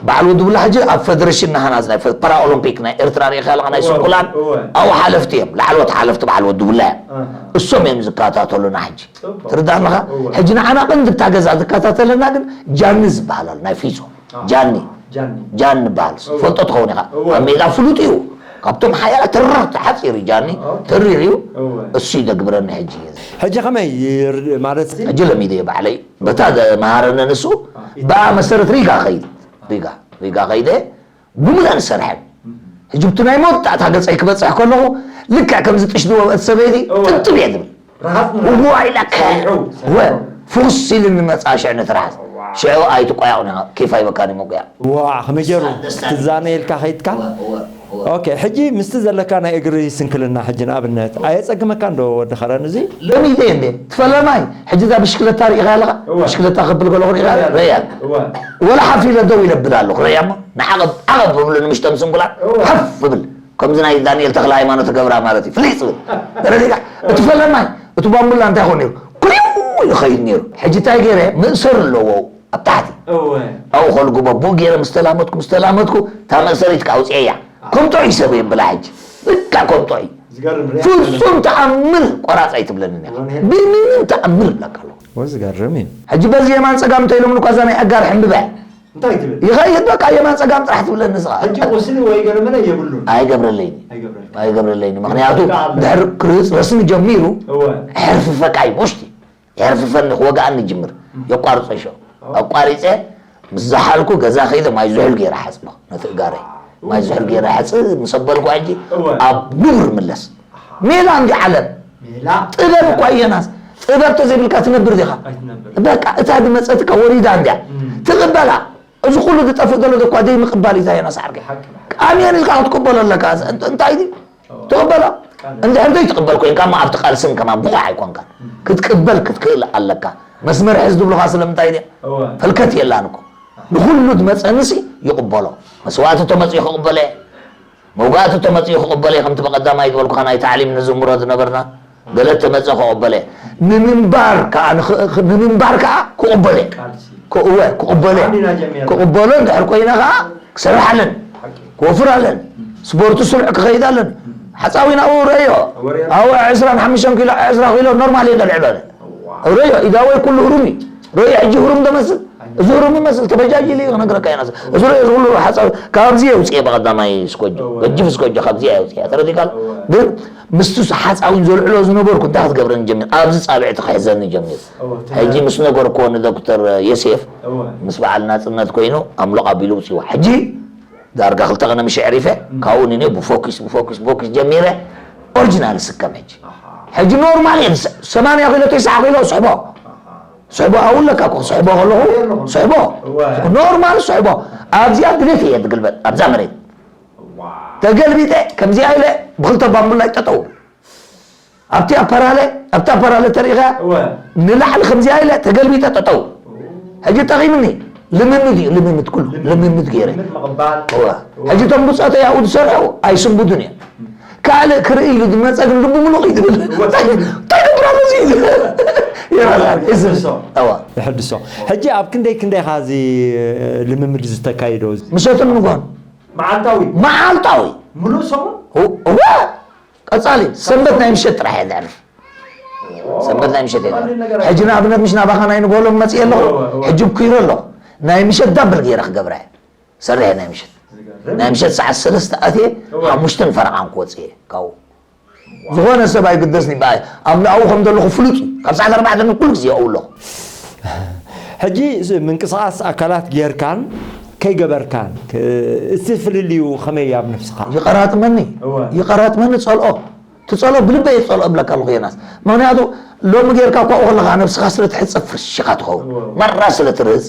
በዓል ወዲ ቡላ ሕጂ ኣብ ፈደረሽን ናህና ናይ ፈ-፣ ፓራኦሎምፒክ ናይ ኤርትራ ርኢኻ ኣለኻ ናይ እወ፣ ስንኩላን እወ። ኣብኡ ሓለፍቲ እዮም። ላዕለዎት ሓለፍቲ በዓል ወዲ ቡላ እዮም። ኣሃ። እሶም እዮም ዝከታተሉና ሕጂ። ጽቡቕ። ትርዳእ ኣለኻ? እወ። ሕጂ ንዓና ቀንዲ እታ ገዛ ዝከታተለና ግን ጃኒ ዝበሃል ኣሎ፣ ናይ ፊዞ። ኣሃ። ጃኒ። ጃኒ። ጃኒ ይበሃል። እወ። ፈልጦ ትኸውን ኢኻ። እወ። ኣብ ሜዳ ፍሉጥ እዩ። ካብቶም ሓያላት ተረርቲ ሓፂር እዩ ጃኒ። ኦኬ። ተሪር እዩ። እወ። እሱ ይደግብረኒ ሕጂ። ሕጂ ከመይ ይር-፣ ማለት ሕጂ ለሚደ እየ ባዕለይ። በታ ዘመሃረነ ንሱ፣ አ፣ ብኣ መሰረት ሪጋ ኸይድ። ሪጋ፣ ሪጋ ኸይደ፣ ብሙላ ንሰርሐን። እም። ሕጂ ብቲ ናይ መወዳእታ ገፀይ ክበፅሕ ከለኹ፣ ልክዕ ከምዚ ጥሽ ዝወበአት ሰበይቲ፣ እወ። ጥብጥብ እየ ዝብል። ረሃፅ ንረሃፅ። እዋ ኢላካ። ሰሪሑ፣ ወ-፣ ሰሪሑ። ፍኹስ ኢሉ ንመፃ ሽዕ ንትርሓስ። እዋ። ሽዑ ኣይትቆያቑን ኢኻ፣ ኬፍ ኣይበካን እዩ ምቁያቕ። ዋ፣ ከመይ ገይሩ? ደስታ፣ ደስታ። ክትዛነ ኢልካ ከይድካ? እወ፣ እወ፣ እወ። ኦኬ፣ ሕጂ ምስቲ ዘለካ ናይ እግሪ ስንክልና ሕጂ ንኣብነት፣ ኣየጸግመካን ዶ ወዲ ኸረን እዚ? ለሚደ እየ እንዴ? ትፈለማይ፣ ሕጂ እዛ ብሽክለታ ርኢኻ ኣለኻ? እወ። ብሽክለታ ክብል ከለኹ ርኢኻ? እወ። ረያ። እወ። ወላ ሓፍ ኢለ ደው ኢለ እብል ኣለኹ፣ ረያ እሞ። ንዓቐብ፣ ዓቐብ እብሉ ንምሽቶም ስንኩላት፣ እወ። ሓፍ እብል። ከምዚ ናይ ዳንኤል ተኽለ ሃይማኖት ትገብራ ማለት እዩ። ፍልይ ዝብል። ተረዲእካ? እቲ ፈለማይ፣ እቲ ባምቡላ እንታይ ይኸውን ነይሩ? ኩሊው ይኸይድ ነይሩ። ሕጂ እንታይ ገይረ? መእሰሪ ኣለዎ ኣብ ታሕቲ። እወ። ኣብኡ ከልግቦ፣ ብኡ ገይረ ምስ ተላመድኩ፣ ምስ ተላመድኩ፣ እታ መእሰሪት ከዓ ኣውፅኤያ። ከምጦ እዩ ሰብ የብላ ሕጂ። በቃ ከምጦ እዩ። ዝገርም ሪኣ ፍጹም ተኣምር ቆራፅ ኣይትብለንን እያ። እወ፣ ነይሩ። ብምንም ተኣምር እብለካ ኣለኹ። እወ፣ ዝገርም እዩ። ሕጂ በዚ የማን ጸጋም እንተ ኢሎምኒ እኳ እዛ ናይ ኣጋር ሕምብባ እያ። እንታይ ትብል? ይኸይድ በቃ፣ የማን ጸጋም ጥራሕ ትብለኒ ንስኻ። ሕጂ ቁስሊ ወይ ገለመለ የብሉን። ኣይገብረለይኒ። ኣይገብረለይ። ኣይገብረለይኒ። ምኽንያቱ በቃ ኣሎ። ድሕር ክርጽ ረስኒ ጀሚሩ እወ። ሕርፍፈካ እዩ፣ ውሽጢ የሕርፍፈኒ፣ ክወግኣኒ ይጅምር። የቋርጾ ሾ ኣቋሪጸ ምስ ዝሓልኩ ገዛ ከይደ ማይ ዝሑል ገይረ ሓጽበ ነቲ እጋረይ። ማይ ዝሑል ገይረ ሓጽ ምስ ኣበልኩ ሕጂ እወ። ኣብ ንቡር ምለስ። ሜላ እንዲ ዓለም ሜላ ጥበብ እኳ እየናስ ጥበብ ተዘይብልካ ትነብር ዲኻ? ኣይትነብር። በቃ እታ ድመጸትካ ወሪዳ እንድያ እም። ትቕበላ። እዚ ኩሉ ዝጠፍእ ዘሎ እኳ ዘይምቕባል እዩ ዛየናስ ዓርከይ። ሓቂ፣ ሓቂ። ኣሜን ኢልካ ክትቅበሎ ኣለካ። እንት- እንታይ ድዩ? ትቕበሎ። ቃል። እንድሕር ዘይትቕበል ኮይንካ እማ ኣብቲ ቃልሲ ከማን ብቑዕ ኣይኮንካን። ክትቅበል ክትክእል ኣለካ። መስመር ሕዝ ዝብሉኻ ስለምንታይ ድያ? እወ። ፈልከት የላን እኮ። ንኹሉ ዝመፀንሲ ይቕበሎ። መስዋእቲ ተመፅኡ ክቕበለ እየ። መውጋእቲ ተመፅኡ ክቕበለ እየ። ከምቲ ብቐዳማይ ዝበልኩኻ ናይ ታዕሊም ንዝምሮ ዝነበርና ገለ ተመፀ ክቕበለ እየ። ንምንባር ከዓ ንኽ- ኽ- ንምንባር ከዓ ክቕበለ እየ። ቃልሲ። ክእወ ክቕበለ እየ። ኣሚና ጀሚርና። ክቕበሎ እንድሕር ኮይነ ከዓ ክሰርሕ ኣለኒ። ክወፍር ኣለኒ። ስፖርት ስሩዕ ክኸይድ ኣለኒ። ሓፃዊን ኣብኡ ረእዮ። ወርያ። ኣብኡ ዕስራን ሓሙሽተን ኪሎ ዕስራ ኪሎ ኖርማል እየ ደልዕሎ። ረዮ ኢዳወይ ኩሉ ህሩም እዩ። ረዮ ሕጂ ህሩም ደመስል እዚ ህሩም ይመስል ተበጃጅል እዩ ክነግረካ ኢና። እዚ ረዮ እዚ ኩሉ ሓፃዊ ካብዚ የውፅኤ ብቐዳማይ ስኮጆ እወ። ገጅፍ ስኮጆ ካብዚ የውፅኤ ተረዲካል። እወ። ግን ምስቱ ሓፃዊን ዘልዕሎ ዝነበርኩ እንታይ ክትገብረኒ ጀሚር ኣብዚ ፃብዕቲ ክሕዘኒ ጀሚር። እወ። ሕጂ ምስ ነገርኩዎ ንዶክተር ዮሴፍ እወ። ምስ በዓል ናፅነት ኮይኑ ኣምሎቕ ኣቢሉ ውፅዋ ሕጂ ዳርጋ ክልተ ቀነ ምሽ ዕሪፈ ካብኡ ንኔ ብፎኪስ ብፎኪስ ብፎኪስ ጀሚረ ኦሪጂናል ስከም ሕጂ ሕጂ ኖርማል እየ ሰማንያ ኪሎ ተስዓ ኪሎ ስሕቦ ስሕቦ ኣብኡ ኣለካ እኮ ስሕቦ ከለኹ ስሕቦ ኖርማል ስሕቦ ኣብዚኣ ድሌት እየ ትግልበጥ ኣብዛ መሬት ተገልቢጠ ከምዚኣ ኢለ ብክልተ ባምቡላይ ጠጠው ኣብቲ ኣፓራለ ኣብቲ ኣፓራለ ተሪኢኻ ንላዕሊ ከምዚኣ ኢለ ተገልቢጠ ጠጠው ሕጂ ጠቒምኒ ልምምድ እዩ ልምምድ ኩሉ ልምምድ ገይረ ሕጂ እቶም ብፆተይ ኣብኡ ዝሰርሑ ኣይስንቡዱን እዮም ካልእ ክርኢ ኢሉ ዝመፀ ግን ልቡ ምሉቕ እዩ ዝብል እንታይ ገብራ በዚ ይራዛል እዝብ ይሕድሶ ሕጂ ኣብ ክንደይ ክንደይ ኢኻ እዚ ልምምድ ዝተካይዶ ምሸትን ንጎን መዓልታዊ መዓልታዊ ሙሉእ ሰሙን እወ ቀፃሊ ሰንበት ናይ ምሸት ጥራሕ እየ ዘዕርፍ ሰንበት ናይ ምሸት እየ ዘዕርፍ ሕጂ ንኣብነት ምሽ ናባኻ ናይ ንጎሎም መፅእ ኣለኹ ሕጂ ብኩይረ ኣለኹ ናይ ምሸት ዳብል ገይረ ክገብራ እየ ሰርሐ ናይ ምሸት ናይ ምሸት ሰዓት ሰለስተ ኣትየ ሓሙሽተን ፈረቓን ክወፅእ እየ ካብኡ ዝኾነ ሰብ ኣይግደስኒ በኣይ ኣብ ንኣው ከም ዘለኹ ፍሉጥ እዩ ካብ ሰዓት ኣርባዕተ ኩሉ ግዜ የው ኣለኹ ሕጂ ምንቅስቃስ ኣካላት ጌርካን ከይገበርካን እቲ ፍልልዩ ከመይ ኣብ ነፍስኻ ይቐራጥመኒ ይቐራጥመኒ ፀልኦ ትፀልኦ ብልበ እየ ዝፀልኦ እብለካ ኣለኹ የናስ ምክንያቱ ሎሚ ጌርካ እኳ ከለካ ነብስኻ ስለ ትሕፀብ ፍርሽኻ ትኸውን መራ ስለ ትርህፅ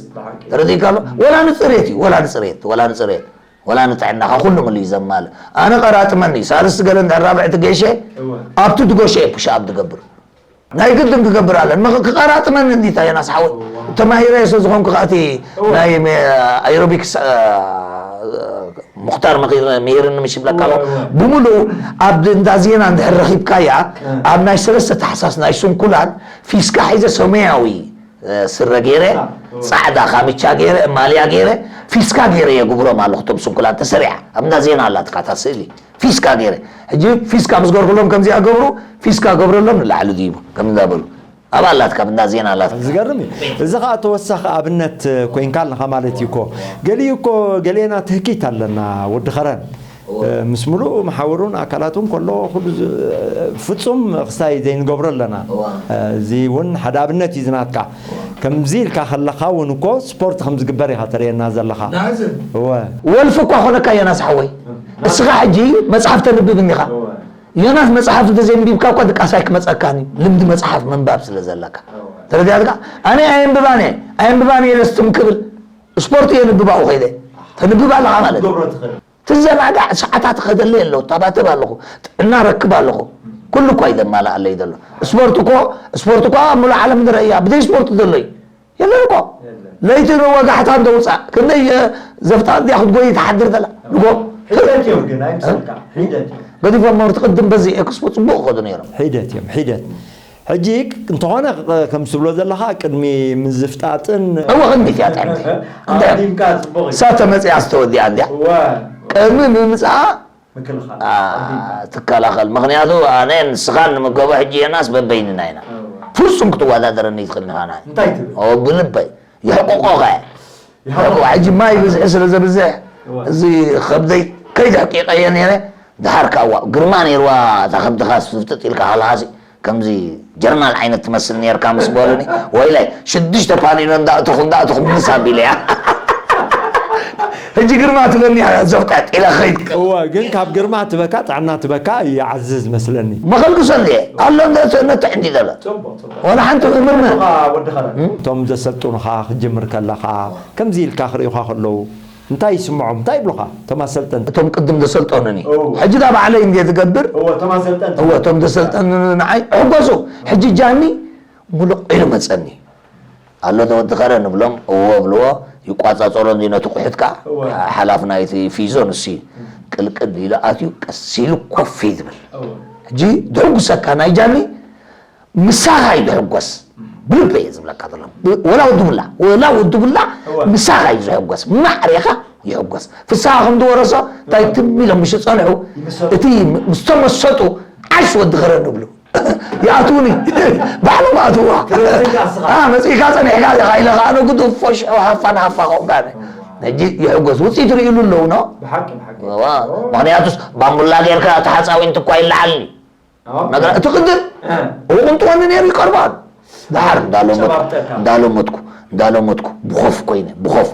ተረዲእካ ኣሎ ወላ ንፅሬት እዩ ወላ ንፅሬት ወላ ንፅሬት ወላ ንጥዕናኻ ኩሉ ምሉ እዩ ዘማልእ ኣነ ቀራጥመኒ ሳልስቲ ገለ እንድሕር ራብዕቲ ገይሸ ኣብቲ ድጎሸ እየ ፑሽ ኣብ ዝገብር ናይ ግድን ክገብር ኣለን ክቐራጥመኒ እንዲታ የናስ ሓወይ ተማሂረ ስለ ዝኾንኩ ከኣቲ ናይ ኣሮቢክስ ሙክታር ምሂርኒ ምሽ ይብለካ ኣሎ ብምሉኡ ኣብ እንዳ ዜና እንድሕር ረኺብካያ ኣብ ናይ ሰለስተ ታሕሳስ ናይ ስንኩላን ፊስካ ሒዘ ሰማያዊ ስረ ገይረ ፃዕዳ ካምቻ ገይረ ማልያ ገይረ ፊስካ ገይረ የግብሮም ኣለኹ ቶም ስንኩላን ተሰሪዓ ኣብ እንዳ ዜና ኣላትካ እታ ስእሊ ፊስካ ገይረ ሕጂ ፊስካ ምስ ገርኩሎም ከምዚኣ ገብሩ ፊስካ ገብረሎም ንላዕሊ ድይቡ ከም እንዳበሉ ኣብ ኣላትካ ኣብ እንዳ ዜና ኣላትካ ዝገርም እዩ እዚ ከዓ ተወሳኺ ኣብነት ኮይንካ ኣለካ ማለት እዩ እኮ ገሊኡ እኮ ገሌና ትህኪት ኣለና ወዲ ኸረን ምስ ምሉእ መሓውሩን ኣካላቱን ከሎ ኩሉ ፍፁም ክስታይ ዘይንገብሮ ኣለና እዚ እውን ሓደ ኣብነት እዩ ዝናትካ ከምዚ ኢልካ ከለካ እውን እኮ ስፖርት ከም ዝግበር ኢካ ተርእየና ዘለካ ወልፊ እኳ ኮነካ ዮናስ ሓወይ እስኻ ሕጂ መፅሓፍ ተንብብ እኒኻ ዮናስ መፅሓፍ እንተዘይንቢብካ እኳ ድቃስ ኣይክመፀካን እዩ ልምዲ መፅሓፍ ምንባብ ስለ ዘለካ ተረዲኣትካ ኣነ ኣየንብባን እየ ኣየንብባን እየ ደስትም ክብል ስፖርት እየ ንብባኡ ከይደ ተንብብ ኣለካ ማለት እዩ ትዘናጋዕ ሰዓታት ከደለ የለው ታባተብ ኣለኹ ጥዕና ረክብ ኣለኹ ኩሉ እኳ ይደማልኣለይ ዘሎ ስፖርት እኮ ስፖርት እኳ ኣብ ሙሉእ ዓለም ንረእያ ብዘይ ስፖርት ዘሎ እዩ የለን እኮ ለይቲ ንወጋሕታ እንደውፃእ ክንደይ ዘፍጣ እንዲያ ክትጎይ ትሓድር ዘላ ንጎ ሒደት እዮም ግን ኣይምሰልካ ሒደት እዮም ገዲፎም ምህርቲ ቅድም በዚ ኤክስፖ ፅቡቅ ይኸዱ ነይሮም ሒደት እዮም ሒደት ሕጂ እንተኾነ ከም ትብሎ ዘለኻ ቅድሚ ምዝፍጣጥን እወ ቅድሚት እያ ጥዕምቲ ኣዲምካ ፅቡቅ እዩ እሳ ተመፅያ ዝተወዲኣ እንዲያ እወ ቅድሚ ምምፅኣ ምክልኻል ትከላኸል ምክንያቱ ኣነ ንስኻን ንምገቦ ሕጂ የናስ በበይንና ኢና ፍጹም ክትወዳደረኒ ይትኽእል ንኻና እንታይ ትብል ብልበይ የሕቁቆኸ ሕጂ ማይ ብዝሒ ስለ ዘብዝሕ፣ እዚ ከብደይ ከይተሕቂቐየ ነይረ። ድሓር ከኣ ግርማ ነይርዋ፣ እታ ከብድኻ ስፍጥጥ ኢልካ ከለኻሲ፣ ከምዚ ጀርናል ዓይነት ትመስል ነይርካ ምስ በሉኒ፣ ወይለይ፣ ሽዱሽተ ፓኒኖ እንዳእተኹ፣ እንዳእተኹ ምስ ኣቢለያ። ሕጂ ግርማ ትበኒ እያ፣ ዘፍጠጥ ኢለ ኸይድ። እወ፣ ግን ካብ ግርማ ትበካ፣ ጥዕና ትበካ ይዓዝዝ መስለኒ። መኸልኩሰ እንዴ፣ ኣሎ እንደ ነትዕ እንዲ ዘሎ። ጽቡቕ፣ ጽቡቕ። ወላ ሓንቲ ምርምር። ወዲ ኸረን። እቶም ዘሰልጥኑኻ ክትጅምር ከለኻ፣ ከምዚ ኢልካ ክርእዩኻ ከለዉ፣ እንታይ ይስምዖም? እንታይ ይብሉኻ? እቶም ኣሰልጠንቲ። እቶም ቅድም ዘሰልጠኑኒ። እዎ። ሕጂ ዳ ባዕለይ እንዴ ዝገብር? እዎ፣ እቶም ኣሰልጠንቲ። እዎ፣ እቶም ዘሰልጠኑኒ ንዓይ፣ ሕጎሱ። ሕጂ ጃኒ፣ ሙሉቕ ኢሉ መጸኒ። ኣሎ ዶ ወዲ ኸረ ንብሎም፣ እዎ እብልዎ፣ ይቋጻጸሮ እንዲ ነቲ ቁሕት ከኣ፣ እዎ። ሓላፍ ናይቲ ፊዞ ንሱ እዩ። ቅልቅል ኢሉ ኣትዩ፣ ቀስ ኢሉ ኮፍ እዩ ዝብል። እዎ። ሕጂ፣ ድሕጉሰካ ናይ ጃኒ፣ ምሳኻ እዩ ዝሕጎስ። ብልበ እየ ዝብለካ ዘሎ። ብ-፣ ወላ ወዲ ቡላ፣ ወላ ወዲ ቡላ፣ እዎ። ምሳኻ እዩ ዝሕጎስ። ማዕሬኻ ይሕጎስ። ፍስሃ ከም ዝወረሶ፣ እንታይ ትም ኢሎም ምሽ ጸንሑ፣ ይመሰጡ። እቲ ም-፣ ምስ ተመሰጡ፣ ዓሽ ወዲ ኸረ ንብሉ። ይኣትዉኒ። ባዕሎም ኣትዋ። ትረስካ እስኻ። ኣ፣ መጺእካ ጸኒሕካ ዲኻ ኢለ ኸኣ ነጉዱ ፎሽ፣ ሃፋ ንሃፋ ኾንካ። ሕጂ ይሕጎስ። ውጽኢት ርእይሉ ኣለዉ፣ ኖ? ብሓቂ፣ ብሓቂ። እዋ። ኦ። ምኽንያቱስ ባምቡላ ጌርካ ተሓጻዊንቲ እኳ ይለዓልኒ። ኦኬ። ነገር እቲ ቅድም እ። እው ቅንጥወኒ ነይሩ ይቀርባል። ደሓር እንዳለመድኩ፣ ሸባብጠካ። እንዳለመድኩ፣ እንዳለመድኩ፣ ብኾፍ ኮይነ፣ ብኾፍ፣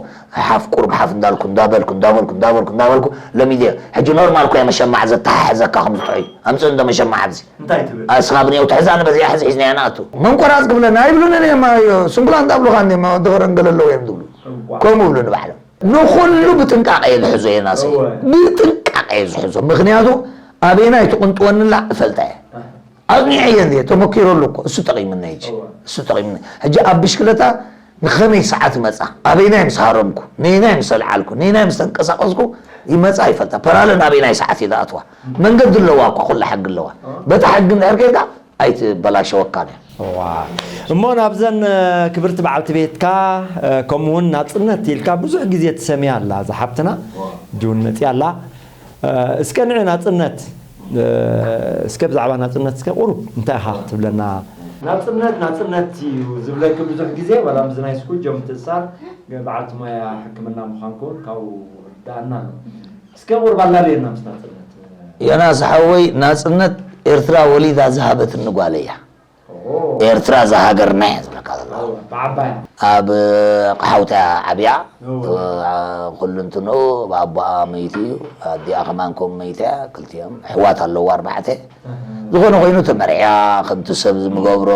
ሓፍ፣ ቁሩብ ሓፍ እንዳልኩ፣ እንዳበልኩ፣ እንዳበልኩ፣ እንዳበልኩ፣ እንዳበልኩ፣ ለሚደ። ሕጂ ኖርማል ኮየ መሸማዕ ዘተሓሕዘካ ከም ዝጥዑይ። ኣምጽእ እንዶ መሸማዕ ኣብዚ። እንታይ ትብል? ኣስኻ ብኔው ትሕዛ ነበዚኣ ሕዚ ሒዝናያ ንኣቱ። መንቆራጽ ክብለና ኣይብሉንን እዮም፣ ኣዮ፣ ስንኩላን እንዳብሉኻ እንዲዮም፣ ድኸረን ገለ ኣለዎ እዮም ዝብሉ። እዋ። ከምኡ ይብሉ ንባዕሎም። ንኹሉ ብጥንቃቐ እየ ዝሕዞ የናሰይ። እወ። ብጥንቃቐ እየ ዝሕዞ። ምኽንያቱ ኣበየናይ ትቕንጥወንላ እፈልጣ እየ። ኣሃ። ኣጽኒዐ እየ እንድየ፣ ተመኪረሉ እኮ። እሱ ጠቒምኒ ሕጂ። እወ። እሱ ጠቒምኒ። ሕጂ ኣብ ብሽክለታ ንኸመይ ሰዓት ይመጻ? ኣበየናይ ምስ ሃረምኩ? ነየናይ ምስ ኣልዓልኩ? ነየናይ ምስ ተንቀሳቐስኩ? ይመጻ ይፈልጣ። ፐራለ ናበየናይ ሰዓት እየ ዝኣትዋ? መንገዲ ኣለዋ እኳ፣ ኩላ ሕጊ ኣለዋ። እወ። በታ ሕጊ እንድሕር ኬድካ፣ ኣይትበላሸወካን እያ። እዋ። እሞ ናብዘን፣ እ፣ ክብርቲ በዓልቲ ቤትካ፣ እ፣ ከምኡ እውን ናጽነት ኢልካ ብዙሕ ግዜ ትሰምያ ኣላ እዛ ሓብትና። እዋ። ሕጂ እውን መጺኣ ኣላ። እ፣ እስከ ንዒ ናጽነት፣ እ፣ እስከ ብዛዕባ ናጽነት እስከ ቁሩብ እንታይ ኢኻ ክትብለና? ናጽነት፣ ናጽነት እዩ ዝብለኪ ብዙሕ ግዜ፣ ዋላ ኣብዚ ናይ ስኩጆ ምትእስሳር በዓልቲ ሞያ ሕክምና ምዃንኪ እውን ካብኡ ርዳእና ኣሎ። እስከ ቁሩብ ኣላልየና ምስ ናጽነት። ዮናስ ሓወይ፣ ናጽነት ኤርትራ ወሊዳ ዝሃበትኒ ጓል እያ። ኦ። ኤርትራ እዛ ሃገርና እያ ዝብለካ ዘለኹ። ኦ፣ ብዓባያ። ኣብ ኣቕሓውታ እያ ዓብያ። ኦ። እ፣ ኩሉ እንትንኡ ብኣቦኣ መይቱ እዩ። ኣዲኣ ከማን ከምኡ መይታ እያ። ክልቲኦም ኣሕዋት ኣለዋ ኣርባዕተ። ኣሃ። ዝኾነ ኮይኑ ተመርዕያ፣ ከምቲ ሰብ ዝምገብሮ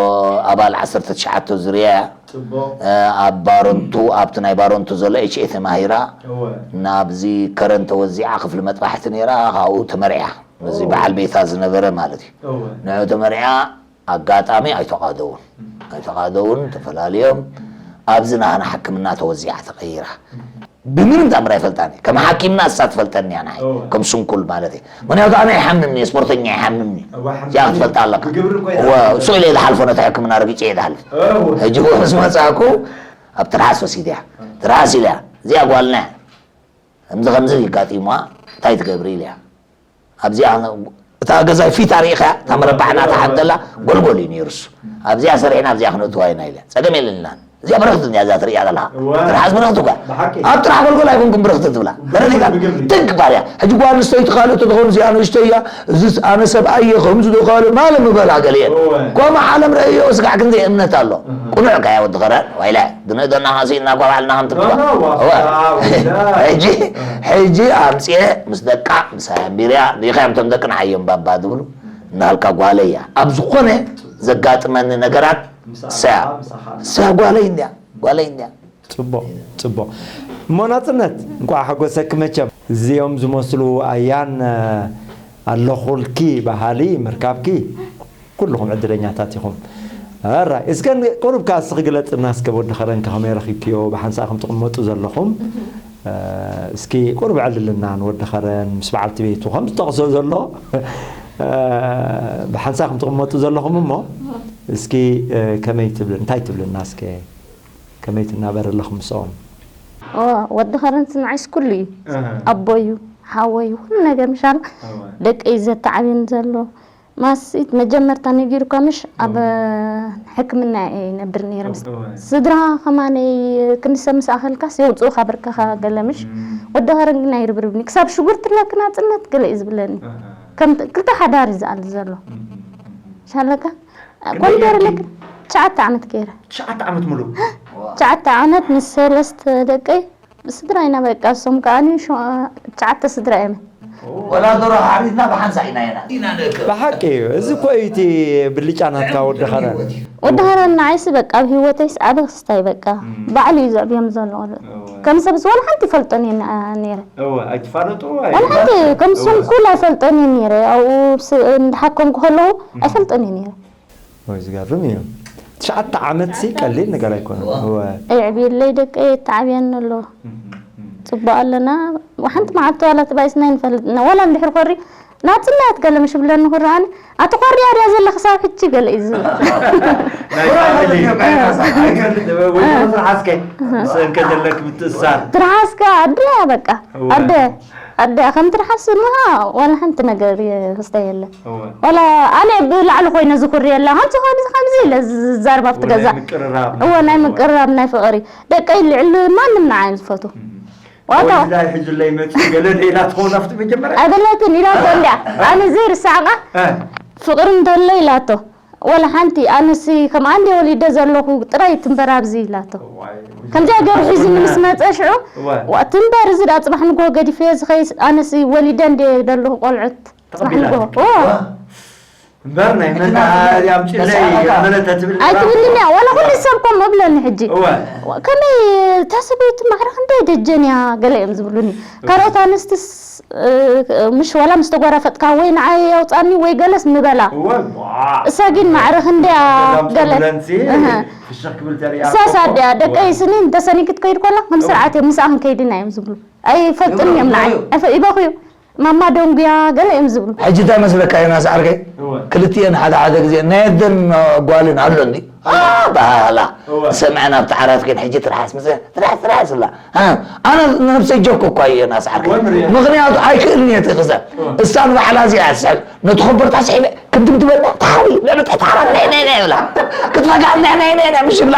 ኣባል ዓሰርተ ትሽዓተ ዙርያ እያ። ጽቡቕ። እ፣ ኣብ ባረንቱ፣ ኣብቲ ናይ ባረንቱ ዘሎ ኤች ኤ ተማሂራ። እወ። ናብዚ ከረን ተወዚዓ ክፍሊ መጥባሕቲ ነይራ፣ ካብኡ ተመርዕያ። ነዚ ኦ። በዓል ቤታ ዝነበረ ማለት እዩ። እወ። ንዑ ተመርዕያ፣ ኣጋጣሚ ኣይተቓደውን። እም። ኣይተቓደውን፣ ተፈላልዮም። ኣብዚ ናህና ሕክምና ተወዚዓ ተቐይራ። እም። ብምንም ተኣምር ኣይፈልጣን እየ። ከም ሓኪምና እሳ ትፈልጠኒ እያ ንዓይ። እወ። ከም ስንኩል ማለት እዩ። ምኽንያቱ ኣነ ይሓምምኒ እየ፣ ስፖርተኛ ይሓምምኒ። እወ፣ ሓምምኒ። እዚኣ ክትፈልጣ ኣለካ። ብግብሪ እኮ እወ፣ ይሓምም። ስቕ ኢለ እየ ዝሓልፎ ነቲ ሕክምና ረጊጸ እየ ዝሓልፍ። እወ። ሕጂ እውን ምስ መጻእኩ ኣብ ትርሃስ ወሲደያ። እም። ትርሃስ ኢለያ። እዚኣ ጓልና እያ። ከምዚ ከምዚ ይጋጢሙዋ፣ እንታይ ትገብሪ ኢለያ። ኣብዚኣ እታ ገዛይ ፊት ኣርኢኻ፣ እታ መረባዕ ናታ ሓንቲ ዘላ ጎልጎል እዩ ነይሩ እሱ። ኣብዚኣ ሰሪሕና ኣብዚኣ ክነእትዋ ኢና ኢለ። ጸገም የለናን። እዚኣ ብርኽቲ እንድያ እዛ ትርእያ ዘለኻ። እወ። ትርሓስ ብርኽቲ እኳ። ብሓቂ። ኣብ ጥራሕ ጎልጎል ኣይኮንኩም ብርኽቲ ትብላ። ብግብሪ፣ ተረዲእካ? ብግብሪ። ትግ ባርያ። ሕጂ ጓል ኣንስተይቲ ካልኦት ተኾኑ እዚኣ ንእሽተይ እያ። እዚስ ኣነ ሰብኣይ እየ፣ ከምዚ ዶ ካልእ ማለ ምበላ ገለ እየን። እወ። ከምኡ ዓለም ረእዮ ስጋዕ ክንደይ እምነት ኣሎ። እህ። ቅኑዕ እካ እያ ወዲ ኸረን። ዋይላ። ድንእደና ኻሲ እናጓባዕልና ከም ትብሎ። ኖ፣ ኖ፣ ዋው፣ እወ። ዋው፣ ዋው። ሕጂ፣ ሕጂ ኣምጽኤ ምስ ደቃ፣ ምሳይ ኣንቢርያ፣ ዲኻ እዮም እቶም ደቂ ንዓዮም ባባ ዝብሉ፣ እናሃልካ ጓለይ እያ። ኣብ ዝኾነ ዘጋጥመኒ ነገራት ምሳኻ፣ ሰያ፣ ምሳኻ። ሰያ ጓለይ እንድያ፣ ጓለይ እንድያ። ጽቡቕ፣ ጽቡቕ። እሞ ናጽነት፣ እንቋዕ ሓጎሰኪ መቸም። እዚኦም ዝመስሉ ኣያን፣ ኣለኹልኪ በሃሊ ምርካብኪ፣ ኩልኹም ዕድለኛታት ኢኹም። ኣራይ፣ እስከ ቁሩብ ከኣ እስኺ ግለጽልና እስከ፣ ወዲ ኸረን ከ ከመይ ረኺብክዮ? ብሓንሳእ ከም ትቕመጡ ዘለኹም፣ እ፣ እስኪ ቁሩብ ዕልልና ንወዲ ኸረን ምስ በዓልቲ ቤቱ ከም ዝጠቕሶ ዘሎ፣ እ፣ ብሓንሳእ ከም ትቕመጡ ዘለኹም እሞ፣ እስኪ፣ እ፣ ከመይ ትብል-፣ እንታይ ትብልና እስከ? ከመይ ትናበር ኣለኹም ምስኦም? ኦ፣ ወዲ ኸረንስ ንዓይስ ኩሉ እዩ። ኣሃ። ኣቦዩ፣ ሓወዩ፣ ኩሉ ነገር ምሻል። ኣዋ። ደቀይ ዘተዓብየኒ ዘሎ። ማስኢት መጀመርታ ነጊሩካ ምሽ ኣብ ሕክምና እየ ይነብር ነይረ። ምስ ስድራ ከማነይ ክንዲ ሰብ ምስ ኣኸልካስ የውፅኡኻ ብርከኻ ገለ ምሽ። ወዲ ኸረን ግን ኣይርብርብኒ። ክሳብ ሽጉርቲ ለክ ናፅነት ገለ እዩ ዝብለኒ። ከም ክልተ ሓዳር እዩ ዝኣል ዘሎ። ሻለካ? ኮን ገይረ ለክ ትሽዓተ ዓመት ገይረ። ትሽዓተ ዓመት ሙሉ? ትሽዓተ ዓመት ምስ ሰለስተ ደቀይ ብስድራ ኢና በቃ። እሶም ከዓኒ ሸ-፣ ትሽዓተ ስድራ እዮም። ወላ ዶሮ ሓሪድና ብሓንሳ ኢና ኢና። ብሓቂ እዩ። እዚ እኮ እዩ እቲ ብልጫ ናትካ ወዲ ኸረን። ወዲ ኸረን ንዓይሲ በቃ ኣብ ህይወተይስ ዓቢ ክስታይ በቃ። ባዕሉ እዩ ዘዕብዮም ዘሎ ቆልዑ። ከም ሰብስ ወላ ሓንቲ ይፈልጦን እየ ነይረ። እወ፣ ኣይትፋለጡ፣ ወላ ሓንቲ ኣይፋለጡ። ከም እወ። ስንኩል ኣይፈልጦን እየ ነይረ። ኣብኡ ስ-፣ እንዳሓከምኩ ከለዉ ኣይፈልጦን እየ ነይረ። ወይ ዝገርም እዩ። ትሽዓተ ዓመት ሲ ቀሊል ነገር ኣይኮነን። እወ። እወ። የዕብየለይ ደቀይ፣ የተዓብየኒ ኣሎ። እም፣ እም። ጽቡቕ ኣለና። ሓንቲ መዓልቲ ዋላ ተባኢስና ኣይንፈልጥና። ዋላ እንድሕር ኮሪ ናጽነት ገለ ምሽ ብለኒ ክረኣኒ፣ "ኣቲ ኮርያ ድያ ዘለኺ ሳብ ሕጂ?" ገለ እዩ ዝብል። ናይ ፋሚሊ። ወይዘሮ ትርሓስከ፣ ምስእን ከዘለክ ምትእሳር። ትርሓስከ ኣድያ በቃ። እወ። ኣደ፣ ኣደ ከም ትርሓስ ንሃ ዋላ ሓንቲ ነገር ክስተ የለ። እወ። ዋላ ኣነ ብላዕሊ ኮይነ ዝኹሪ የላ። ከምዚ፣ ከምዚ፣ ከምዚ ኢለ ዝዛረብ ኣብቲ እወ፣ ናይ ገዛ። ምቅርራብ እወ፣ ናይ ናይ ምቅርራብ፣ ናይ ፍቕሪ። ደቀይ ልዕሊ ማንም ንዓይ ዝፈቱ። እም። ዋታ ወይ ዳይ ሕዙለይ መጽኡ ገለ ሌላ ትኸውን ኣብቲ መጀመርያ? ኣይበለትን ኢላቶ እንድያ። ኣነ ዘይርስዓቓ እ። ፍቕሪ እንተሎ ኢላቶ። ወላ ሓንቲ ኣነሲ ከም ኣንዴ ወሊደ ዘለኹ ጥራይ ትንበር ኣብዚ ኢላቶ። እዋይ፣ ከምዚኣ ገይሩ ሒዙኒ ምስ መጸ ሽዑ፣ እዋይ። ዋ፣ ትንበር እዚ ደኣ ጽባሕ ንግሆ ገዲፈዮ ዝኸይስ ኣነሲ ወሊደ እንዴ ዘለኹ ቆልዑት ጽባሕ ተቐቢላ። ንግሆ። ኦ። እምበር ናይ መን ተሳዕረካ። ኣምጪለይ መለተ ትብል ነይራ? ኣይትብልኒ እያ። ዋላ ኩሉ ሰብ ከምኡ እብለኒ ሕጂ። እወ። ከመይ እታ ሰበይቲ ማዕረ ክንደይ ደጀን እያ ገለ እዮም ዝብሉኒ። እወ። ካልኦት ኣንስትስ፣ እ፣ ምሽ ዋላ ምስ ተጓራፈጥካ ወይ ንዓይ ኣውጻኒ ወይ ገለስ ምበላ። እወ፣ ዋ። እሳ ግን ማዕረ ክንደይ እያ ገለ። ኣምብለንሲ እህ። ፍሽኽ ክብል ተሪኣ እሳስ እኮ። ኣዲኣ ደቀይ እወ። ስኒ እንተሰኒኪ ትከይድ ኮላ ከም እወ። ስርዓት እዮም ምስኣ ክንከይድ ኢና እዮም ዝብሉ። ኣይፈልጡን እዮም ንዓይ። ይበኽዩ። ኣይፈ-፣ ይበኽዩ። ማማ ደንጉያ ገለ እዮም ዝብሉ። ሕጂ እንታይ መስለካ ዮናስ ዓርከይ? እወ። ክልቲኤን ሓደ ሓደ ግዜ ናይ ኣደን ጓልን ኣሎ እንዲ? አ፣ ባህላ። እወ። ሰምዐን ኣብቲ ዓራት ከይን ሕጂ ትርሓስ ምስ ትርሓስ ትርሓስ ኣላ። አ፣ ኣነ ነብሰይ ጆክ እኳ እዩ ዮናስ ዓርከይ። እወ፣ ንሪኦ። ምኽንያቱ ኣይክእልን እየ እቲ ክዛብ። እወ። እሳ ንባዕላ እዚኣ ትስሕብ። ነቲ ኮበርታ ስሒበ ክድም ትበላ ተሓሪ ልዕሊ ትሕቲ ዓራት ናይ ናይ ናይ ብላ። ክትፈጋ ናይ ናይ ናይ ናይ ምሽ ብላ።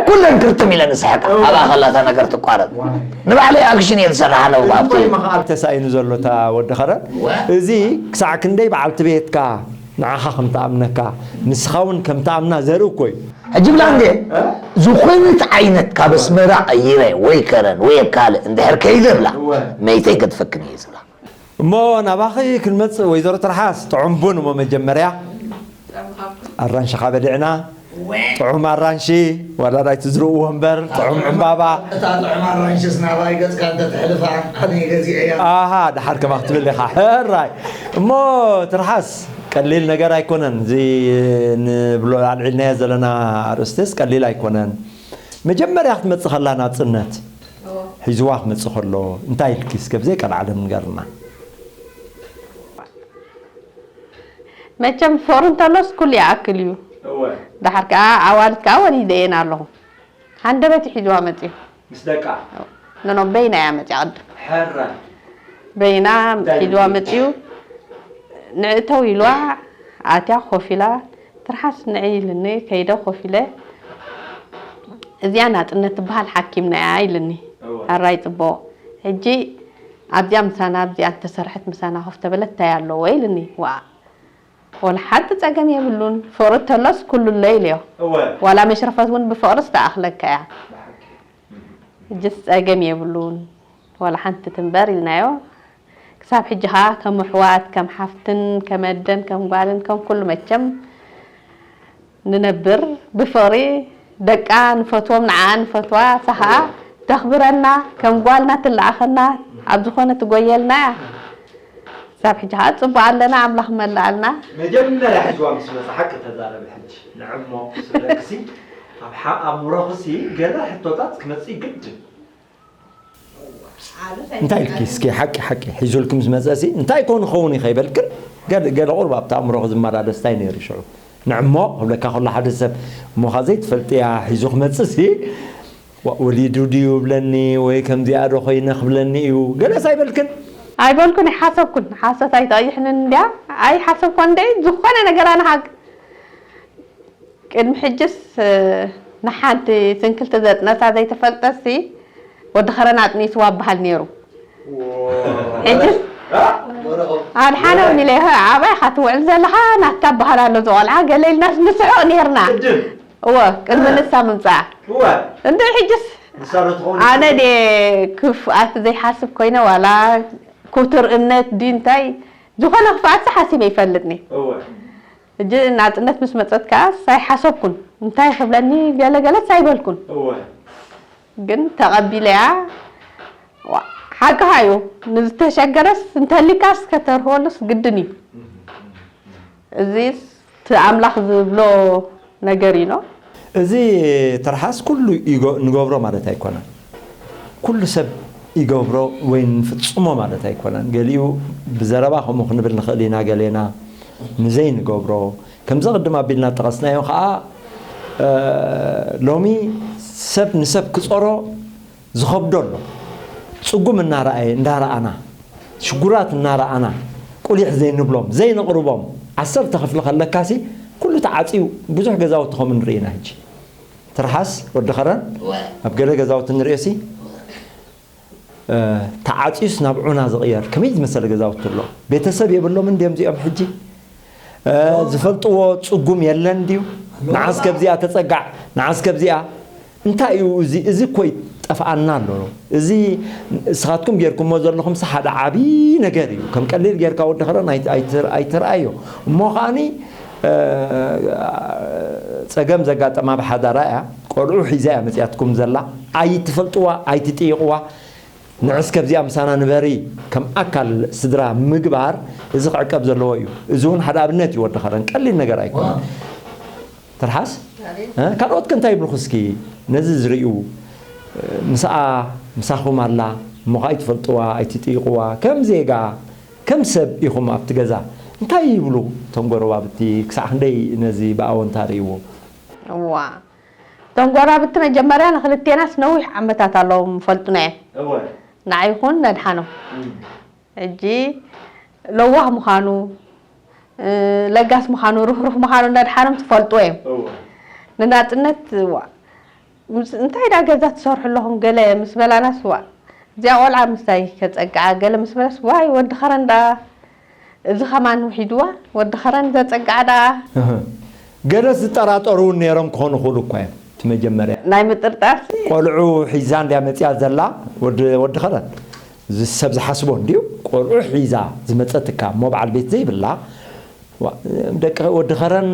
ኩለን ክርትም ኢለን ዝስሕቃ። እወ። ኣብኣ ከላ እታ ነገር ትቋረጥ። ዋይ። ንባዕለይ ኣክሽን እየ ዝሰርሕ ኣለኹ ኣብቲ። ተሳኢኑ ዘሎ እታ ወዲ ኸረን። ወ- እዚ ክሳዕ ክንደይ በዓልቲ ቤትካ ንዓኻ ከም ትኣምነካ፣ ንስኻ እውን ከም ትኣምና ዘርኢ እኮ እዩ። ሕጂ ብላ እንዴ፣ እ? ዝኾነት ዓይነት ካብ ኣስመራ ቀይረ ወይ ከረን ወይ ካልእ እንድሕር ከይደ ብላ፣ እወ። መይተይ ገድፈክን እየ ዝብላ። እሞ ናባኺ ክንመጽእ ወይዘሮ ትርሓስ፣ ጥዑም ቡን እሞ መጀመርያ ኣራንሽኻ በሊዕና። ጥዑም ኣራንሺ፣ ዋላ ናይ ትዝርእዎ እምበር፣ ጥዑም ዕምባባ። እታ ጥዑም ኣራንሽስ ናባይ ገጽካ እንተትሕልፋ፣ ኣነ ገዚኤያ። ኣሃ፣ ደሓር ከማ ክትብል ኢኻ። ሕራይ። እሞ ትርሓስ፣ ቀሊል ነገር ኣይኮነን። እዚ ንብሎ ኣልዒልናዮ ዘለና ኣርእስትስ ቀሊል ኣይኮነን። መጀመርያ ክትመጽእ ከላ ናጽነት እዎ። ሒዝዋ ክመጽእ ከሎ፣ እንታይ ኢልኪ እስከ ብዘይ ቀልዓለም ንገርና። መቸም ፍቕሪ እንተሎስ ኩሉ ይኣክል እዩ። እወ። ደሓር ከኣ ኣዋልድ ከኣ ወሊደ እየን ኣለኹ። ሃንደበት እዩ ሒዝዋ መጺኡ። ምስ ደቃ? ኖ፣ ኖ፣ በይና እያ መጺኣ ቅድም። ሕራይ። በይና እንታይ ሒዝዋ ኢልኪ? መጺኡ። ንእተው ኢልዋ፣ ኣትያ ኮፍ ኢላ፣ ትርሓስ ንዒ ኢልኒ፣ ከይደ ኮፍ ኢለ። እዚኣ ናጽነት ትበሃል ሓኪምና እያ ኢልኒ። እወ። ሕራይ ጽቡቕ። ሕጂ ኣብዚኣ ምሳና፣ ኣብዚኣ እንተሰርሐት ምሳና ኮፍ ተበለት እንታይ ኣለዎ ኢልኒ። ዋእ። ወላ ሓንቲ ጸገም የብሉን። ፍቕሪ እንተሎስ ኩሉ ኣሎ ኢለዮ። እወ። ዋላ መሽረፈት እውን ብፍቕሪ ዝተኣኽለካ እያ። ብሓቂ። ሕጅስ ጸገም የብሉን። ዋላ ሓንቲ ትንበር ኢልናዮ። ክሳብ ሕጂ ኸኣ ከም ኣሕዋት፣ ከም ሓፍትን፣ ከም ኣደን፣ ከም ጓልን፣ ከም ኩሉ መቸም ንነብር ብፍቕሪ ደቃ ንፈትዎም፣ ንዓኣ ንፈትዋ፣ እሳ ኸኣ ተኽብረና፣ ከም ጓልና ትለኣኸና፣ ኣብ ዝኾነ ትጎየልና እያ። ክሳብ ሕጂ ኸኣ ጽቡቕ ኣለና፣ ኣምላኽ ይመልኣልና። መጀመርያ ሕጅዋ ምስ መጻ ሓቂ ተዛረቢ ሕጂ። ንዕሞ ስለ ክሲ ኣብ ሓ-፣ ኣእምሮኽሲ ገለ ሕቶታት ክመጽእ ይግድን። እንታይ ኢልኪ እስኪ ሓቂ ሓቂ ሒዙልኪ ምስ መጸሲ እንታይ ኮን ክኸውን እዩ ከይበልክን ገለ ገለ ቁርብ ኣብቲ ኣእምሮኺ ዝመላለስ እንታይ ነይሩ ሽዑ? ንዕሞ ክብለካ ከሎ ሓደ ሰብ እሞኻ ዘይትፈልጥያ ሒዙ ክመጽሲ ዋ-፣ ወሊዱ ድዩ ይብለኒ ወይ ከምዚኣ ዶ ኮይነ ክብለኒ እዩ ገለስ ኣይበልክን? ኣይበልኩን፣ ኣይሓሰብኩን። ሓሶት ኣይትቐይሕንን እንድያ። ኣይሓሰብኩን እንደ ዝኾነ ነገር ኣነ ሃግ-፣ ቅድሚ ሕጅስ፣ እ፣ ንሓንቲ ስንክልቲ ዘጥነሳ ዘይተፈልጠሲ ወዲ ኸረን ኣጥኒስዋ በሃል ነይሩ። ሕጅስ ኣድሓኖም ኢለ፣ "ኣበይ ኢኻ ትውዕል ዘለኻ?" ናትካ በሃል ኣሎ፣ እዚ ቆልዓ ገለ ኢልናስ ንስሕቕ ነይርና። እወ፣ ቅድሚ ንሳ ምምጻኣ። እወ። እንደ ሕጅስ ንሳ ዶ ትኸውን? ኣነ ድየ ክፍኣት ዘይሓስብ ኮይነ፣ ዋላ ኩቱር እምነት ድዩ እንታይ፣ ዝኾነ ክፍኣትሲ ሓሲበ ይፈልጥኒ። እወ። ሕጂ ናጽነት ምስ መጸት ከኣ ኣይሓሰብኩን። እንታይ ክብለኒ ገለ ገለስ ኣይበልኩን። እወ። ግን ተቐቢለያ። ዋ፣ ሓቅኻ እዩ። ንዝተሸገረስ እንተሊካስ ከተርህወሉስ ግድን እዩ። እዚስ እቲ ኣምላኽ ዝብሎ ነገር እዩ፣ ኖ? እዚ ትርሓስ ኩሉ ይጎ-፣ ንገብሮ ማለት ኣይኮነን። ኩሉ ሰብ ይገብሮ ወይ ንፍጽሞ ማለት ኣይኮነን። ገሊኡ ብዘረባ ከምኡ ክንብል ንኽእል ኢና፣ ገሌና ንዘይንገብሮ። ከምዚ ቅድም ኣቢልና ጠቐስናዮ ኸኣ፣ እ፣ ሎሚ ሰብ ንሰብ ክጾሮ ዝኸብዶ ኣሎ። ጽጉም እናረኣየ፣ እንዳረኣና፣ ሽጉራት እናረኣና፣ ቁሊሕ ዘይንብሎም፣ ዘይነቕርቦም፣ ዓሰርተ ክፍሊ ከለካሲ ኩሉ ተዓጽዩ፣ ብዙሕ ገዛውቲ ከምኡ ንርኢ ኢና ሕጂ። ትርሓስ፣ ወዲ ኸረን፣ እወ። ኣብ ገለ ገዛውቲ ንርእዮሲ፣ እወ። እ፣ ተዓጽዩስ ናብ ዑና ዝቕየር፣ ከመይ ዝመሰለ ገዛውቲ ኣሎ? ቤተሰብ የብሎምን ድዮም እዚኦም ሕጂ? እ፣ ዝፈልጥዎ ጽጉም የለን ድዩ? ኣሎ። ንዓስ ከብዚኣ ተጸጋዕ፣ ንዓስ ከብዚኣ። እንታይ እዩ እዚ? እዚ እኮ ይጠፍኣና ኣሎ። እዚ ንስኻትኩም ጌርኩሞ ዘለኹምሲ ሓደ ዓቢ ነገር እዩ። ከም ቀሊል ጌርካ ወዲ ኸረን ኣይት-፣ ኣይት-፣ ኣይትርኣዮ። እሞ ኸኣኒ፣ እ፣ ጸገም ዘጋጠማ ብሓዳራ እያ። ቆልዑ ሒዛ እያ መጺኣትኩም ዘላ። ኣይትፈልጥዋ፣ ኣይትጥይቕዋ። ንዕስ ከብዚኣ ምሳና ንበሪ፣ ከም ኣካል ስድራ ምግባር፣ እዚ ክዕቀብ ዘለዎ እዩ። እዚ እውን ሓደ ኣብነት እዩ፣ ወዲ ኸረን። ቀሊል ነገር ኣይኮነን። ዋው። ትርሓስ? ኣቤት። እ? ካልኦት ከ እንታይ ይብልኹ እስኪ? ነዚ ዝርእዩ፣ እ፣ ምስኣ፣ ምሳኹም ኣላ፣ እሞ ኸኣ ኣይትፈልጥዋ፣ ኣይትጥይቕዋ፣ ከም ዜጋ፣ ከም ሰብ ኢኹም ኣብቲ ገዛ። እንታይ ይብሉ እቶም ጎረባብቲ? ክሳዕ ክንደይ ነዚ ብኣወንታ ርእይዎ? እዋ። እቶም ጎረባብቲ መጀመርያ ንክልቴናስ ነዊሕ ዓመታት ኣለዎም፣ ይፈልጡና እዮም። እወ። ንዓይ ይኹን ነድሓኖም። እም። ሕጂ ለዋህ ምዃኑ፣ እ፣ ለጋስ ምዃኑ፣ ርህሩህ ምዃኑ ነድሓኖም ትፈልጡ እዮም። እወ። ንናጽነት፣ ዋ፣ ምስ፣ እንታይ ዳ ገዛ ትሰርሑ ኣለኹም ገለ ምስ በላናስ፣ ዋ፣ እዚኣ ቆልዓ ምስታይ ከጸግዓ ገለ ምስ በለስ፣ ዋይ፣ ወዲ ኸረን ደኣ፣ እዚ ኸማን ውሒድዋ፣ ወዲ ኸረን ዘጸግዓ ደኣ። እህ። ገለ ዝጠራጠሩ እውን ነይሮም ክኾኑ ይኽእሉ እኳ እዮም። እቲ መጀመርያ ናይ ምጥርጣርሲ። ቆልዑ ሒዛ እንድያ መጽያ ዘላ፣ ወዲ፣ ወዲ ኸረን። እዚ ሰብ ዝሓስቦ እንድዩ፣ ቆልዑ ሒዛ ዝመጸት እካ እሞ በዓል ቤት ዘይብላ፣ ዋ፣ ደቂ ወዲ ኸረን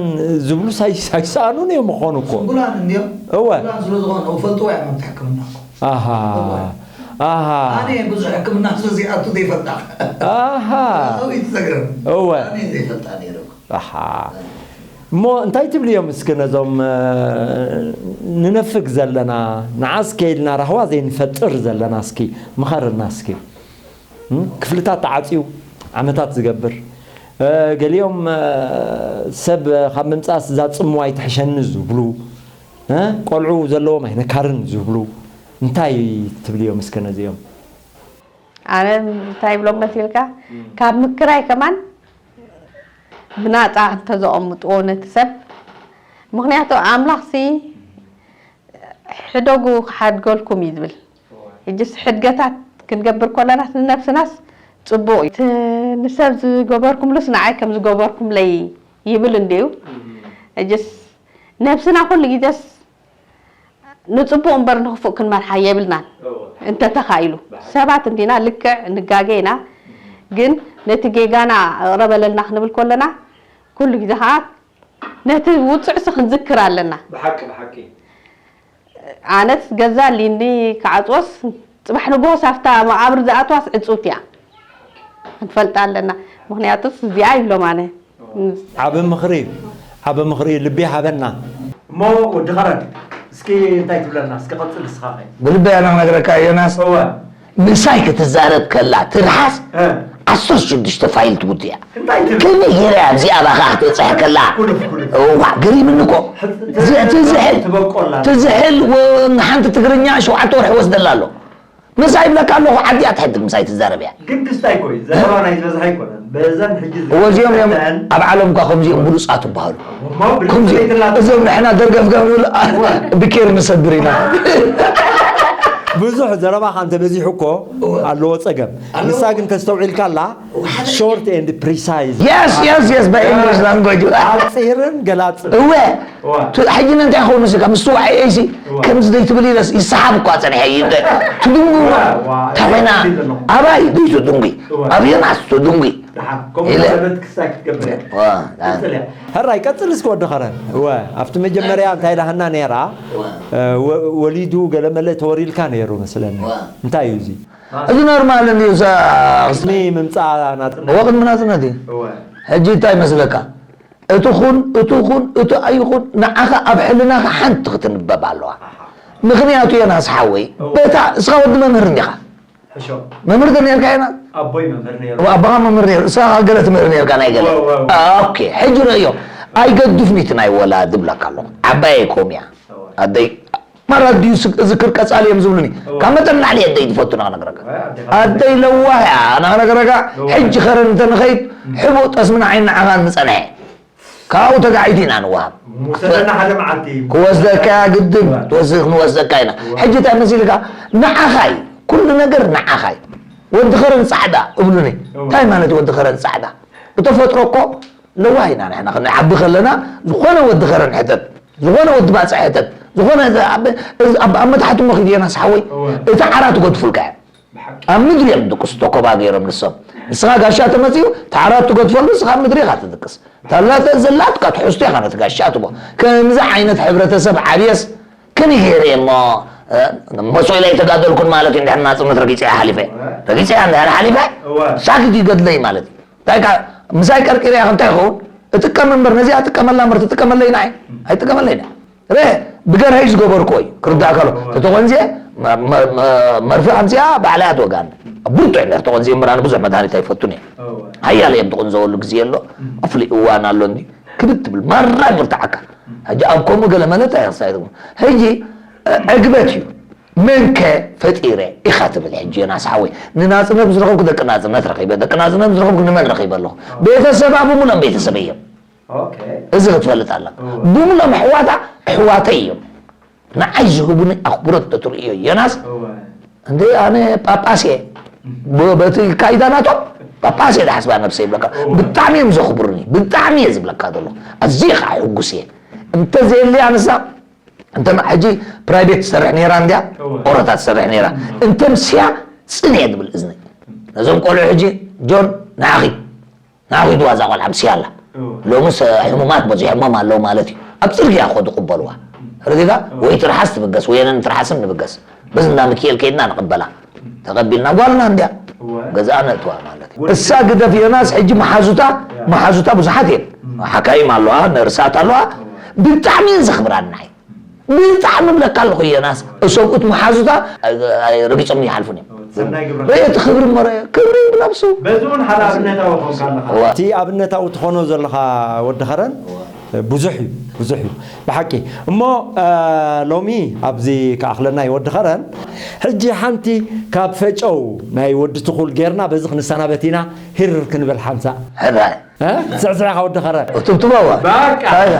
ዝብሉ ሳይ-፣ ሳይሰኣኑን እዮም ምኾኑ እኮ። ስንኩላን እንድዮም። እወ። ስንኩላን ስለ ዝኾኑ፣ ፈልጥዎ እዮም ኣብቲ ሕክምና እኮ። ኣሃ። እወ። ኣሃ። ኣነ ብዙሕ ሕክምና ስለ ዘይኣቱ ዘይፈልጣ። ኣሃ። ኣው ይትዘገርም። እወ። ኣነ ዘይፈልጣ ነይረ እኮ። ኣሃ። እሞ እንታይ ትብልዮም እስኪ ነዞም፣ እ፣ ንነፍግ ዘለና፣ ንዓስ ከይልና ራህዋ ዘይንፈጥር ዘለና እስኪ ምኸርና እስኪ። እም፣ ክፍልታት ተዓጽዩ ዓመታት ዝገብር፣ እ፣ ገሊኦም፣ እ፣ ሰብ ካብ ምምጻእስ እዛ ጽምዋ ኣይትሕሸኒ ዝብሉ፣ እ፣ ቆልዑ ዘለዎም ኣይነካርን ዝብሉ፣ እንታይ ትብልዮም እስከ ነዚኦም? ኣነ እንታይ ይብሎም መሲልካ? እም። ካብ ምክራይ ከማን ብናጻ እንተዘቐምጥዎ ነቲ ሰብ፣ ምኽንያቱ ኣምላኽሲ ሕደጉ ክሓድገልኩም እዩ ዝብል። ሕጅስ ሕድገታት ክንገብር ከለናስ ንነብስናስ ጽቡቕ እዩ። እቲ ንሰብ ዝገበርኩምሉስ ንዓይ ከም ዝገበርኩምለይ ይብል እንድዩ። ሕጅስ ነብስና ኩሉ ግዜስ ንጽቡቕ እምበር ንኽፉእ ክንመርሓ የብልናን። እወ። እንተተኻኢሉ። ብሓቂ። ሰባት እንዲና፣ ልክዕ ንጋገ ኢና። ግን ነቲ ጌጋና እቕረ በለልና ክንብል ከለና፣ ኩሉ ግዜ ኸኣ ነቲ ውጹዕሲ ክንዝክር ኣለና። ብሓቂ፣ ብሓቂ። ኣነስ ገዛ ኣሊኒ ክዓጽዎስ፣ ጽባሕ ንግሆስ ኣብታ መቓብር ዝኣትዋስ ዕጽውቲ እያ። ክንፈልጣ ኣለና። ምኽንያቱስ እዚኣ ይብሎም ኣነ። ዓቢ ምኽሪ፣ ዓቢ ምኽሪ፣ ልቢ ይሃበና። እሞ ወዲ ኸረን፣ እስኪ እንታይ ትብለና? እስኪ ቀጽል እስኻ ኸይ። ብልበይ ኣነ ክነግረካ ዮናስ፣ እወ። ምሳይ ክትዛረብ ከላ ትርሓስ እ። ዓሰርተ ሽዱሽተ ፋይል ትውድ እያ። እንታይ ትብል? ከመይ ገይራ እያ ኣብዚኣ ኣባኻ ክትበጽሕ ከላ? ኩልፍ፣ ኩልፍ። እዋ፣ ገሪምኒ እኮ። ሕጽ-፣ እዚ፣ እቲ ዝሕል፣ ትበቆላ። እቲ ዝሕል ወ-፣ ንሓንቲ ትግርኛ ሸውዓተ ወርሒ ወስደላ ኣሎ። ምሳይ ይብለካ ኣለኹ፣ ዓዲ እያ ትሕድግ ምሳይ ትዛረብ እያ። ግን ክስታይ እኮ እዩ፣ ዘረባ ናይ ዝበዝሐ ኣይኮነን። በዘን ሕጂ እወ፣ እዚኦም እዮም ዝፍተን ኣብ ዓለም እኳ ከምዚኦም ብሉጻት ይበሃሉ። እሞ ብሉጽ ከምዚኦም፣ ለይትላ እዞም ንሕና ደርገፍገፍ ንብል፣ እወ። ብኬር ንሰብር ኢና። ብዙሕ ዘረባኻ እንተበዚሑ እኮ እወ። ኣለዎ ጸገም። ኣለዎ። ንሳ ግን ተስተውዒልካላ፣ ሓደ short and precise። Yes, yes, yes፣ by English language። ኣጽሂርን ገላጽን። እወ። እወ። ቱ-፣ ሕጂ ነንታይ ይኸውን መስልካ? ምስ ዋዒ ኤሲ እወ። ከምዚ ዘይትብል ኢለስ ይሰሓብ እኳ ጸኒሐ እዩ። ትድንጉ እወ፣ እወ። እንታይ ኮይና? ትብል ኣለኹ። ኣባይ ደይ ትድንጉ። እወ። ኣብ የናስ ትድንጉ። ደሓን። ከምኡ ኢለ። ማለት ክስታይ ክትገብር እያ። እወ፣ ደሓን። ትኽእል እያ። ሕራይ፣ ቀጽል እስኪ ወዲ ኸረን። እወ፣ ኣብቲ መጀመርያ እንታይ ኢላህና ነይራ? እወ። እ፣ ወ-፣ ወሊዱ ገለመለ ተወሪልካ ነይሩ መስለኒ። እወ። እንታይ እዩ እዚ? እዚ ኖርማል እንድዩ፣ ሳ-፣ ቅድሚ ምምጻእ ናጽነት። እወ፣ ቅድሚ ናጽነት እዩ። እወ። ሕጂ እንታይ ይመስለካ? እቲ ኹን፣ እቲ ኹን፣ እቲ ኣይኹን፣ ንዓኻ ኣብ ሕልናኻ ሓንቲ ክትንበብ ኣለዋ። ኣሃ። ምኽንያቱ ዮናስ ሓወይ፣ እወ። በታ እስኻ ወዲ መምህር እንዲኻ። ሕሾ። መምህር ዶ ነርካ ዮናስ? ኣቦይ መምህር ነይሩ። እወ፣ ኣቦኻ መምህር ነይሩ፣ እስኻ ኸኣ ገለ ትምህር ነርካ ናይ ገለ። እወ፣ እወ፣ እወ። ኦኬ፣ ሕጂ ረእዮ። ኣይገድፍን እቲ ናይ ወላዲ እብለካ ኣለኹ። ዓባየይ ከምኡ እያ። እወ። ኣደይ ማራ ድዩ ስክ-፣ ዝክር ቀጻሊ እዮም ዝብሉኒ። እወ። ካብ መጠን ንላዕሊ ኣደይ ትፈቱ ንኽነግረካ። እወ፣ ኣዴኻ ኣደይ ለዋህ እያ ንኽነግረካ። እወ። ሕጂ ኸረን እንተንኸይድ እም። ሕቡእ ጠስሚ ንዓይን ንዓኻን ምጸንሐ። ካብኡ ተጋዒቱ ኢና ንወሃብ። ውሰደና ሓደ መዓልቲ። ክወስደካ እያ ግድን። እወ። ትወስድ ክንወስደካ ኢና። እወ። ሕጂ እንታይ መሲልካ? ንዓኻ እዩ። ኩሉ ነገር ንዓኻ እዩ። ወዲ ኸረን ጻዕዳ እብሉኒ። እወ። እንታይ ማለት እዩ ወዲ ኸረን ጻዕዳ? ብተፈጥሮ እኮ ለዋህ ኢና ንሕና። ክንዓቢ ከለና ዝኾነ ወዲ ኸረን ሕተት፣ ዝኾነ ወዲ ባጽዕ ሕተት፣ ዝኾነ ኣብ፣ ኣብ፣ ኣብ መታሕቲ እሞ ኺድ ዮናስ ሓወይ፣ እወ። እቲ ዓራት ይገድፉልካ እዮም። ብሓቂ። ኣብ ምድሪ እዮም ዝድቅሱ፣ ተኮባ ገይሮም ንሶም። ንስኻ ጋሻ ተመጺኡ፣ እቲ ዓራት ትገድፈሉ፣ ንስኻ ኣብ ምድሪ ኢኻ ትድቅስ። ታላተ ዘላትካ ትሕዝቶ ኢኻ ነቲ ጋሻ ትቦ። ከምዚ ዓይነት ሕብረተሰብ ዓብየስ ከመይ ገይረ እየ እሞ፣ እ፣ መሶ ኢለ ኣይተጋደልኩን ማለት እዩ፣ እንድሕር ናጽነት ረጊጸ እየ ሓሊፈ። እወ። ረጊጸ እያ እንድሕር ሓሊፈ፣ እወ። ሳክት ይገድለይ ማለት እዩ። እንታይ ከ-፣ ምሳይ ቀርቂረ እያ፣ እንታይ ይኸውን? እጥቀም እምበር፣ ነዚኣ ጥቀመላ እምበር፣ ትጥቀመለይ ንዓይ? ኣይጥቀመለይ ንዓይ። ርእ፣ ብገርሀይ ዝገበርኩዎ እዩ፣ ክርዳእ ከሎ። እወ። ተተቖንዝየ፣ መ-፣ መ-፣ መ-፣ መርፍእ ኣምጺኣ ባዕላ እያ ትወግኣኒ። ብርቱዕ እምበር ተቖንዝየ እምበር፣ ኣነ ብዙሕ መድሃኒት ኣይፈቱን እየ። እወ። ሓያለ እዮም ትቕንዘወሉ ግዜ ኣሎ። እም። ኣፍሊ እዋን ኣሎ እንዲ፣ ክብድ ትብል፣ ማራ ይምርትዓካ። እም። ሕጂ ኣብ ከምኡ ገለ መለት ኣይኽሳይ ትብሉ። ሕጂ፣ እ፣ ዕግበት እዩ። መንከ ፈጢረ ኢኻ ትብል? ሕጂ ዮናስ ሓወይ፣ ንናጽነት ምስ ረኸብኩ ደቂ ናጽነት ረኺበ፣ ደቂ ናጽነት ምስ ረኸብኩ ንመን ረኺበ ኣለኹ? ቤተሰባ ብምሎም ቤተሰበይ እዮም። ኦኬ። እዚ ክትፈልጥ ኣለካ። እወ። ብምሎም ኣሕዋታ ኣሕዋተይ እዮም። ንዓይ ዝህቡኒ ኣኽብሮት ተትርእዮ ዮናስ፣ እወ። እንደ ኣነ ጳጳስ እየ። እም። ብ-፣ በቲ ካይዳ ናቶም ጳጳስ እየ ዝሓስባ ነብሰይ ይብለካ። እወ። ብጣዕሚ እዮም ዘኽብሩኒ፣ ብጣዕሚ እየ ዝብለካ ዘለኹ። ኣዝየ ከዓ ሕጉስ እየ። እንተዘየልያ ንሳ እንተ ም-፣ ሕጂ ፕራይቬት ትሰርሕ ነይራ እንድያ፣ እወ። ኦሮታት ትሰርሕ ነይራ። እወ። እንተ ምስያ ጽን እየ ትብል እዝነይ። ነዞም ቆልዑ ሕጂ ጆን ንዓኺ፣ ንዓኺ ድዋ እዛ ቆልዓ ምስያ ኣላ። እወ። ሎምስ ሕሙማት በዚሖሞም ኣለዉ ማለት እዩ። ኣብ ጽርግያ ክኸዱ ቅበልዋ። ረዲእካ? እወ። ወይ ትርሓስ ትብገስ፣ ወይ ኣነን ትርሓስን ንብገስ። በዚ እንዳ ሚኪኤል ከይድና ንቕበላ። ተቐቢልና ጓልና እንድያ። እወ። ገዛኣ ነእትዋ ማለት እዩ። እሳ ግደፍ ዮናስ ሕጂ መሓዙታ፣ እያ። መሓዙታ ብዙሓት እየን። እም። ሓካይም ኣለዋ፣ ነርሳት ኣለዋ። እወ። ብጣዕሚ እየን ዘኽብራኒ ንዓይ። ብጣዕሚ እብለካ ኣለኹ ዮናስ፣ ሰብኡት መሓዙታ፣ ኣይ፣ ኣይ፣ ረጊጾም ይሓልፉን እዮም። እወ። ሰናይ ግብሪ። ርእ እቲ ክብሪ እሞ ርእ፣ ክብሪ ብነብሱ። በዚ እውን ሓደ ኣብነታዊ ኾንካ ኣለኻ። እወ። እቲ ኣብነታዊ ትኾኖ ዘለኻ ወዲ ኸረን፣ እወ። ብዙሕ እዩ፣ ብዙሕ እዩ። ብሓቂ። እሞ፣ እ፣ ሎሚ ኣብዚ ክኣኽለና እዩ ወዲ ኸረን። ሕጂ ሓንቲ ካብ ፈጨው ናይ ወዲ ትኹል ጌርና በዚ ክንሰናበት ኢና፣ ሂር ክንብል ሓንሳእ። ሕራይ። እ? ስዕስዕ ኢኻ ወዲ ኸረን። እትብትበዋ። በቃ። ኣያ።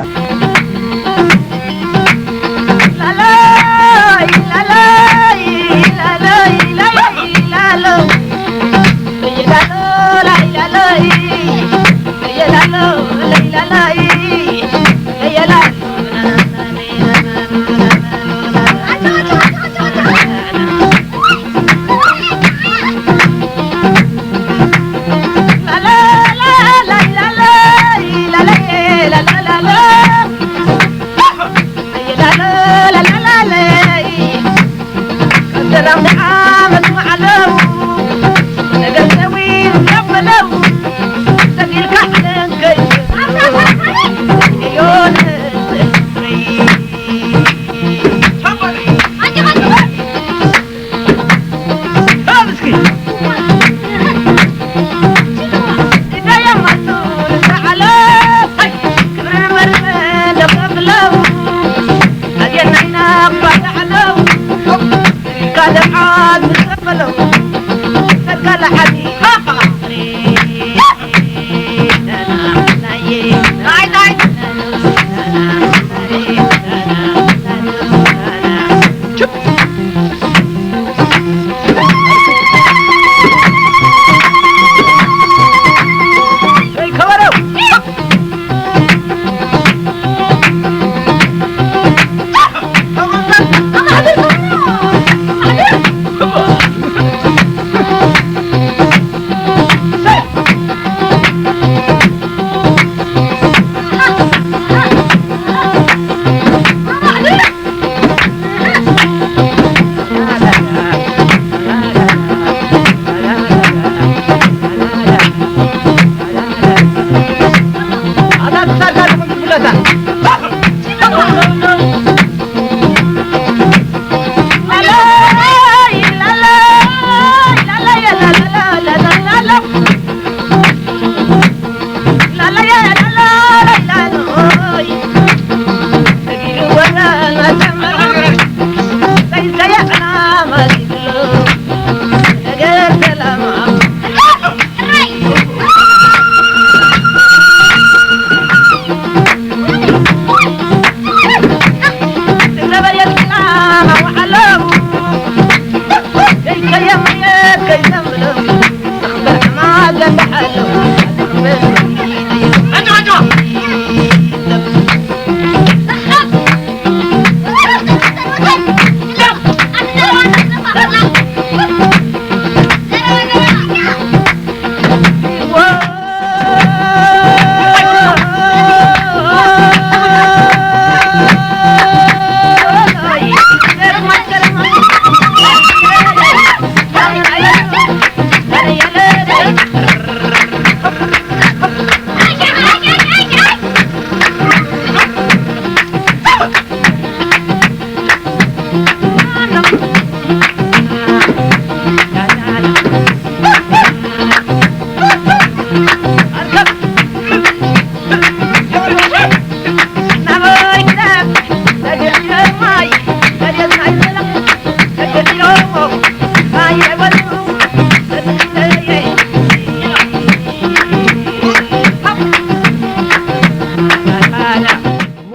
እሞ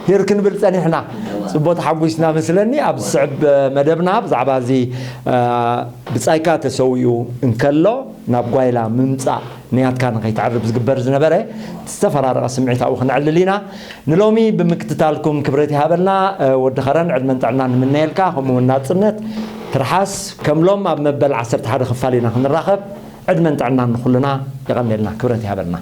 ሂር ክንብል ጸኒሕና። ጽቡቕ ተሓጒስና መስለኒ። ኣብ ዝስዕብ መደብና ብዛዕባ እዚ ብጻይካ ተሰዊኡ እንከሎ ናብ ጓይላ ምምጻእ ንያትካ ንኸይተዕርብ ዝግበር ዝነበረ ዝተፈራረቐ ስምዒት ኣብኡ ክነዕልል ኢና። ንሎሚ ብምክትታልኩም ክብረት ይሃበልና። ወዲ ኸረን ዕድመን ጥዕናን ንምነየልካ፣ ከምኡ እውን ናጽነት ትርሓስ። ከም ሎም ኣብ መበል ዓሰርተ ሓደ ክፋል ኢና ክንራኸብ። ዕድመን ጥዕናን ንኹልና። የቐንየልና። ክብረት ይሃበልና።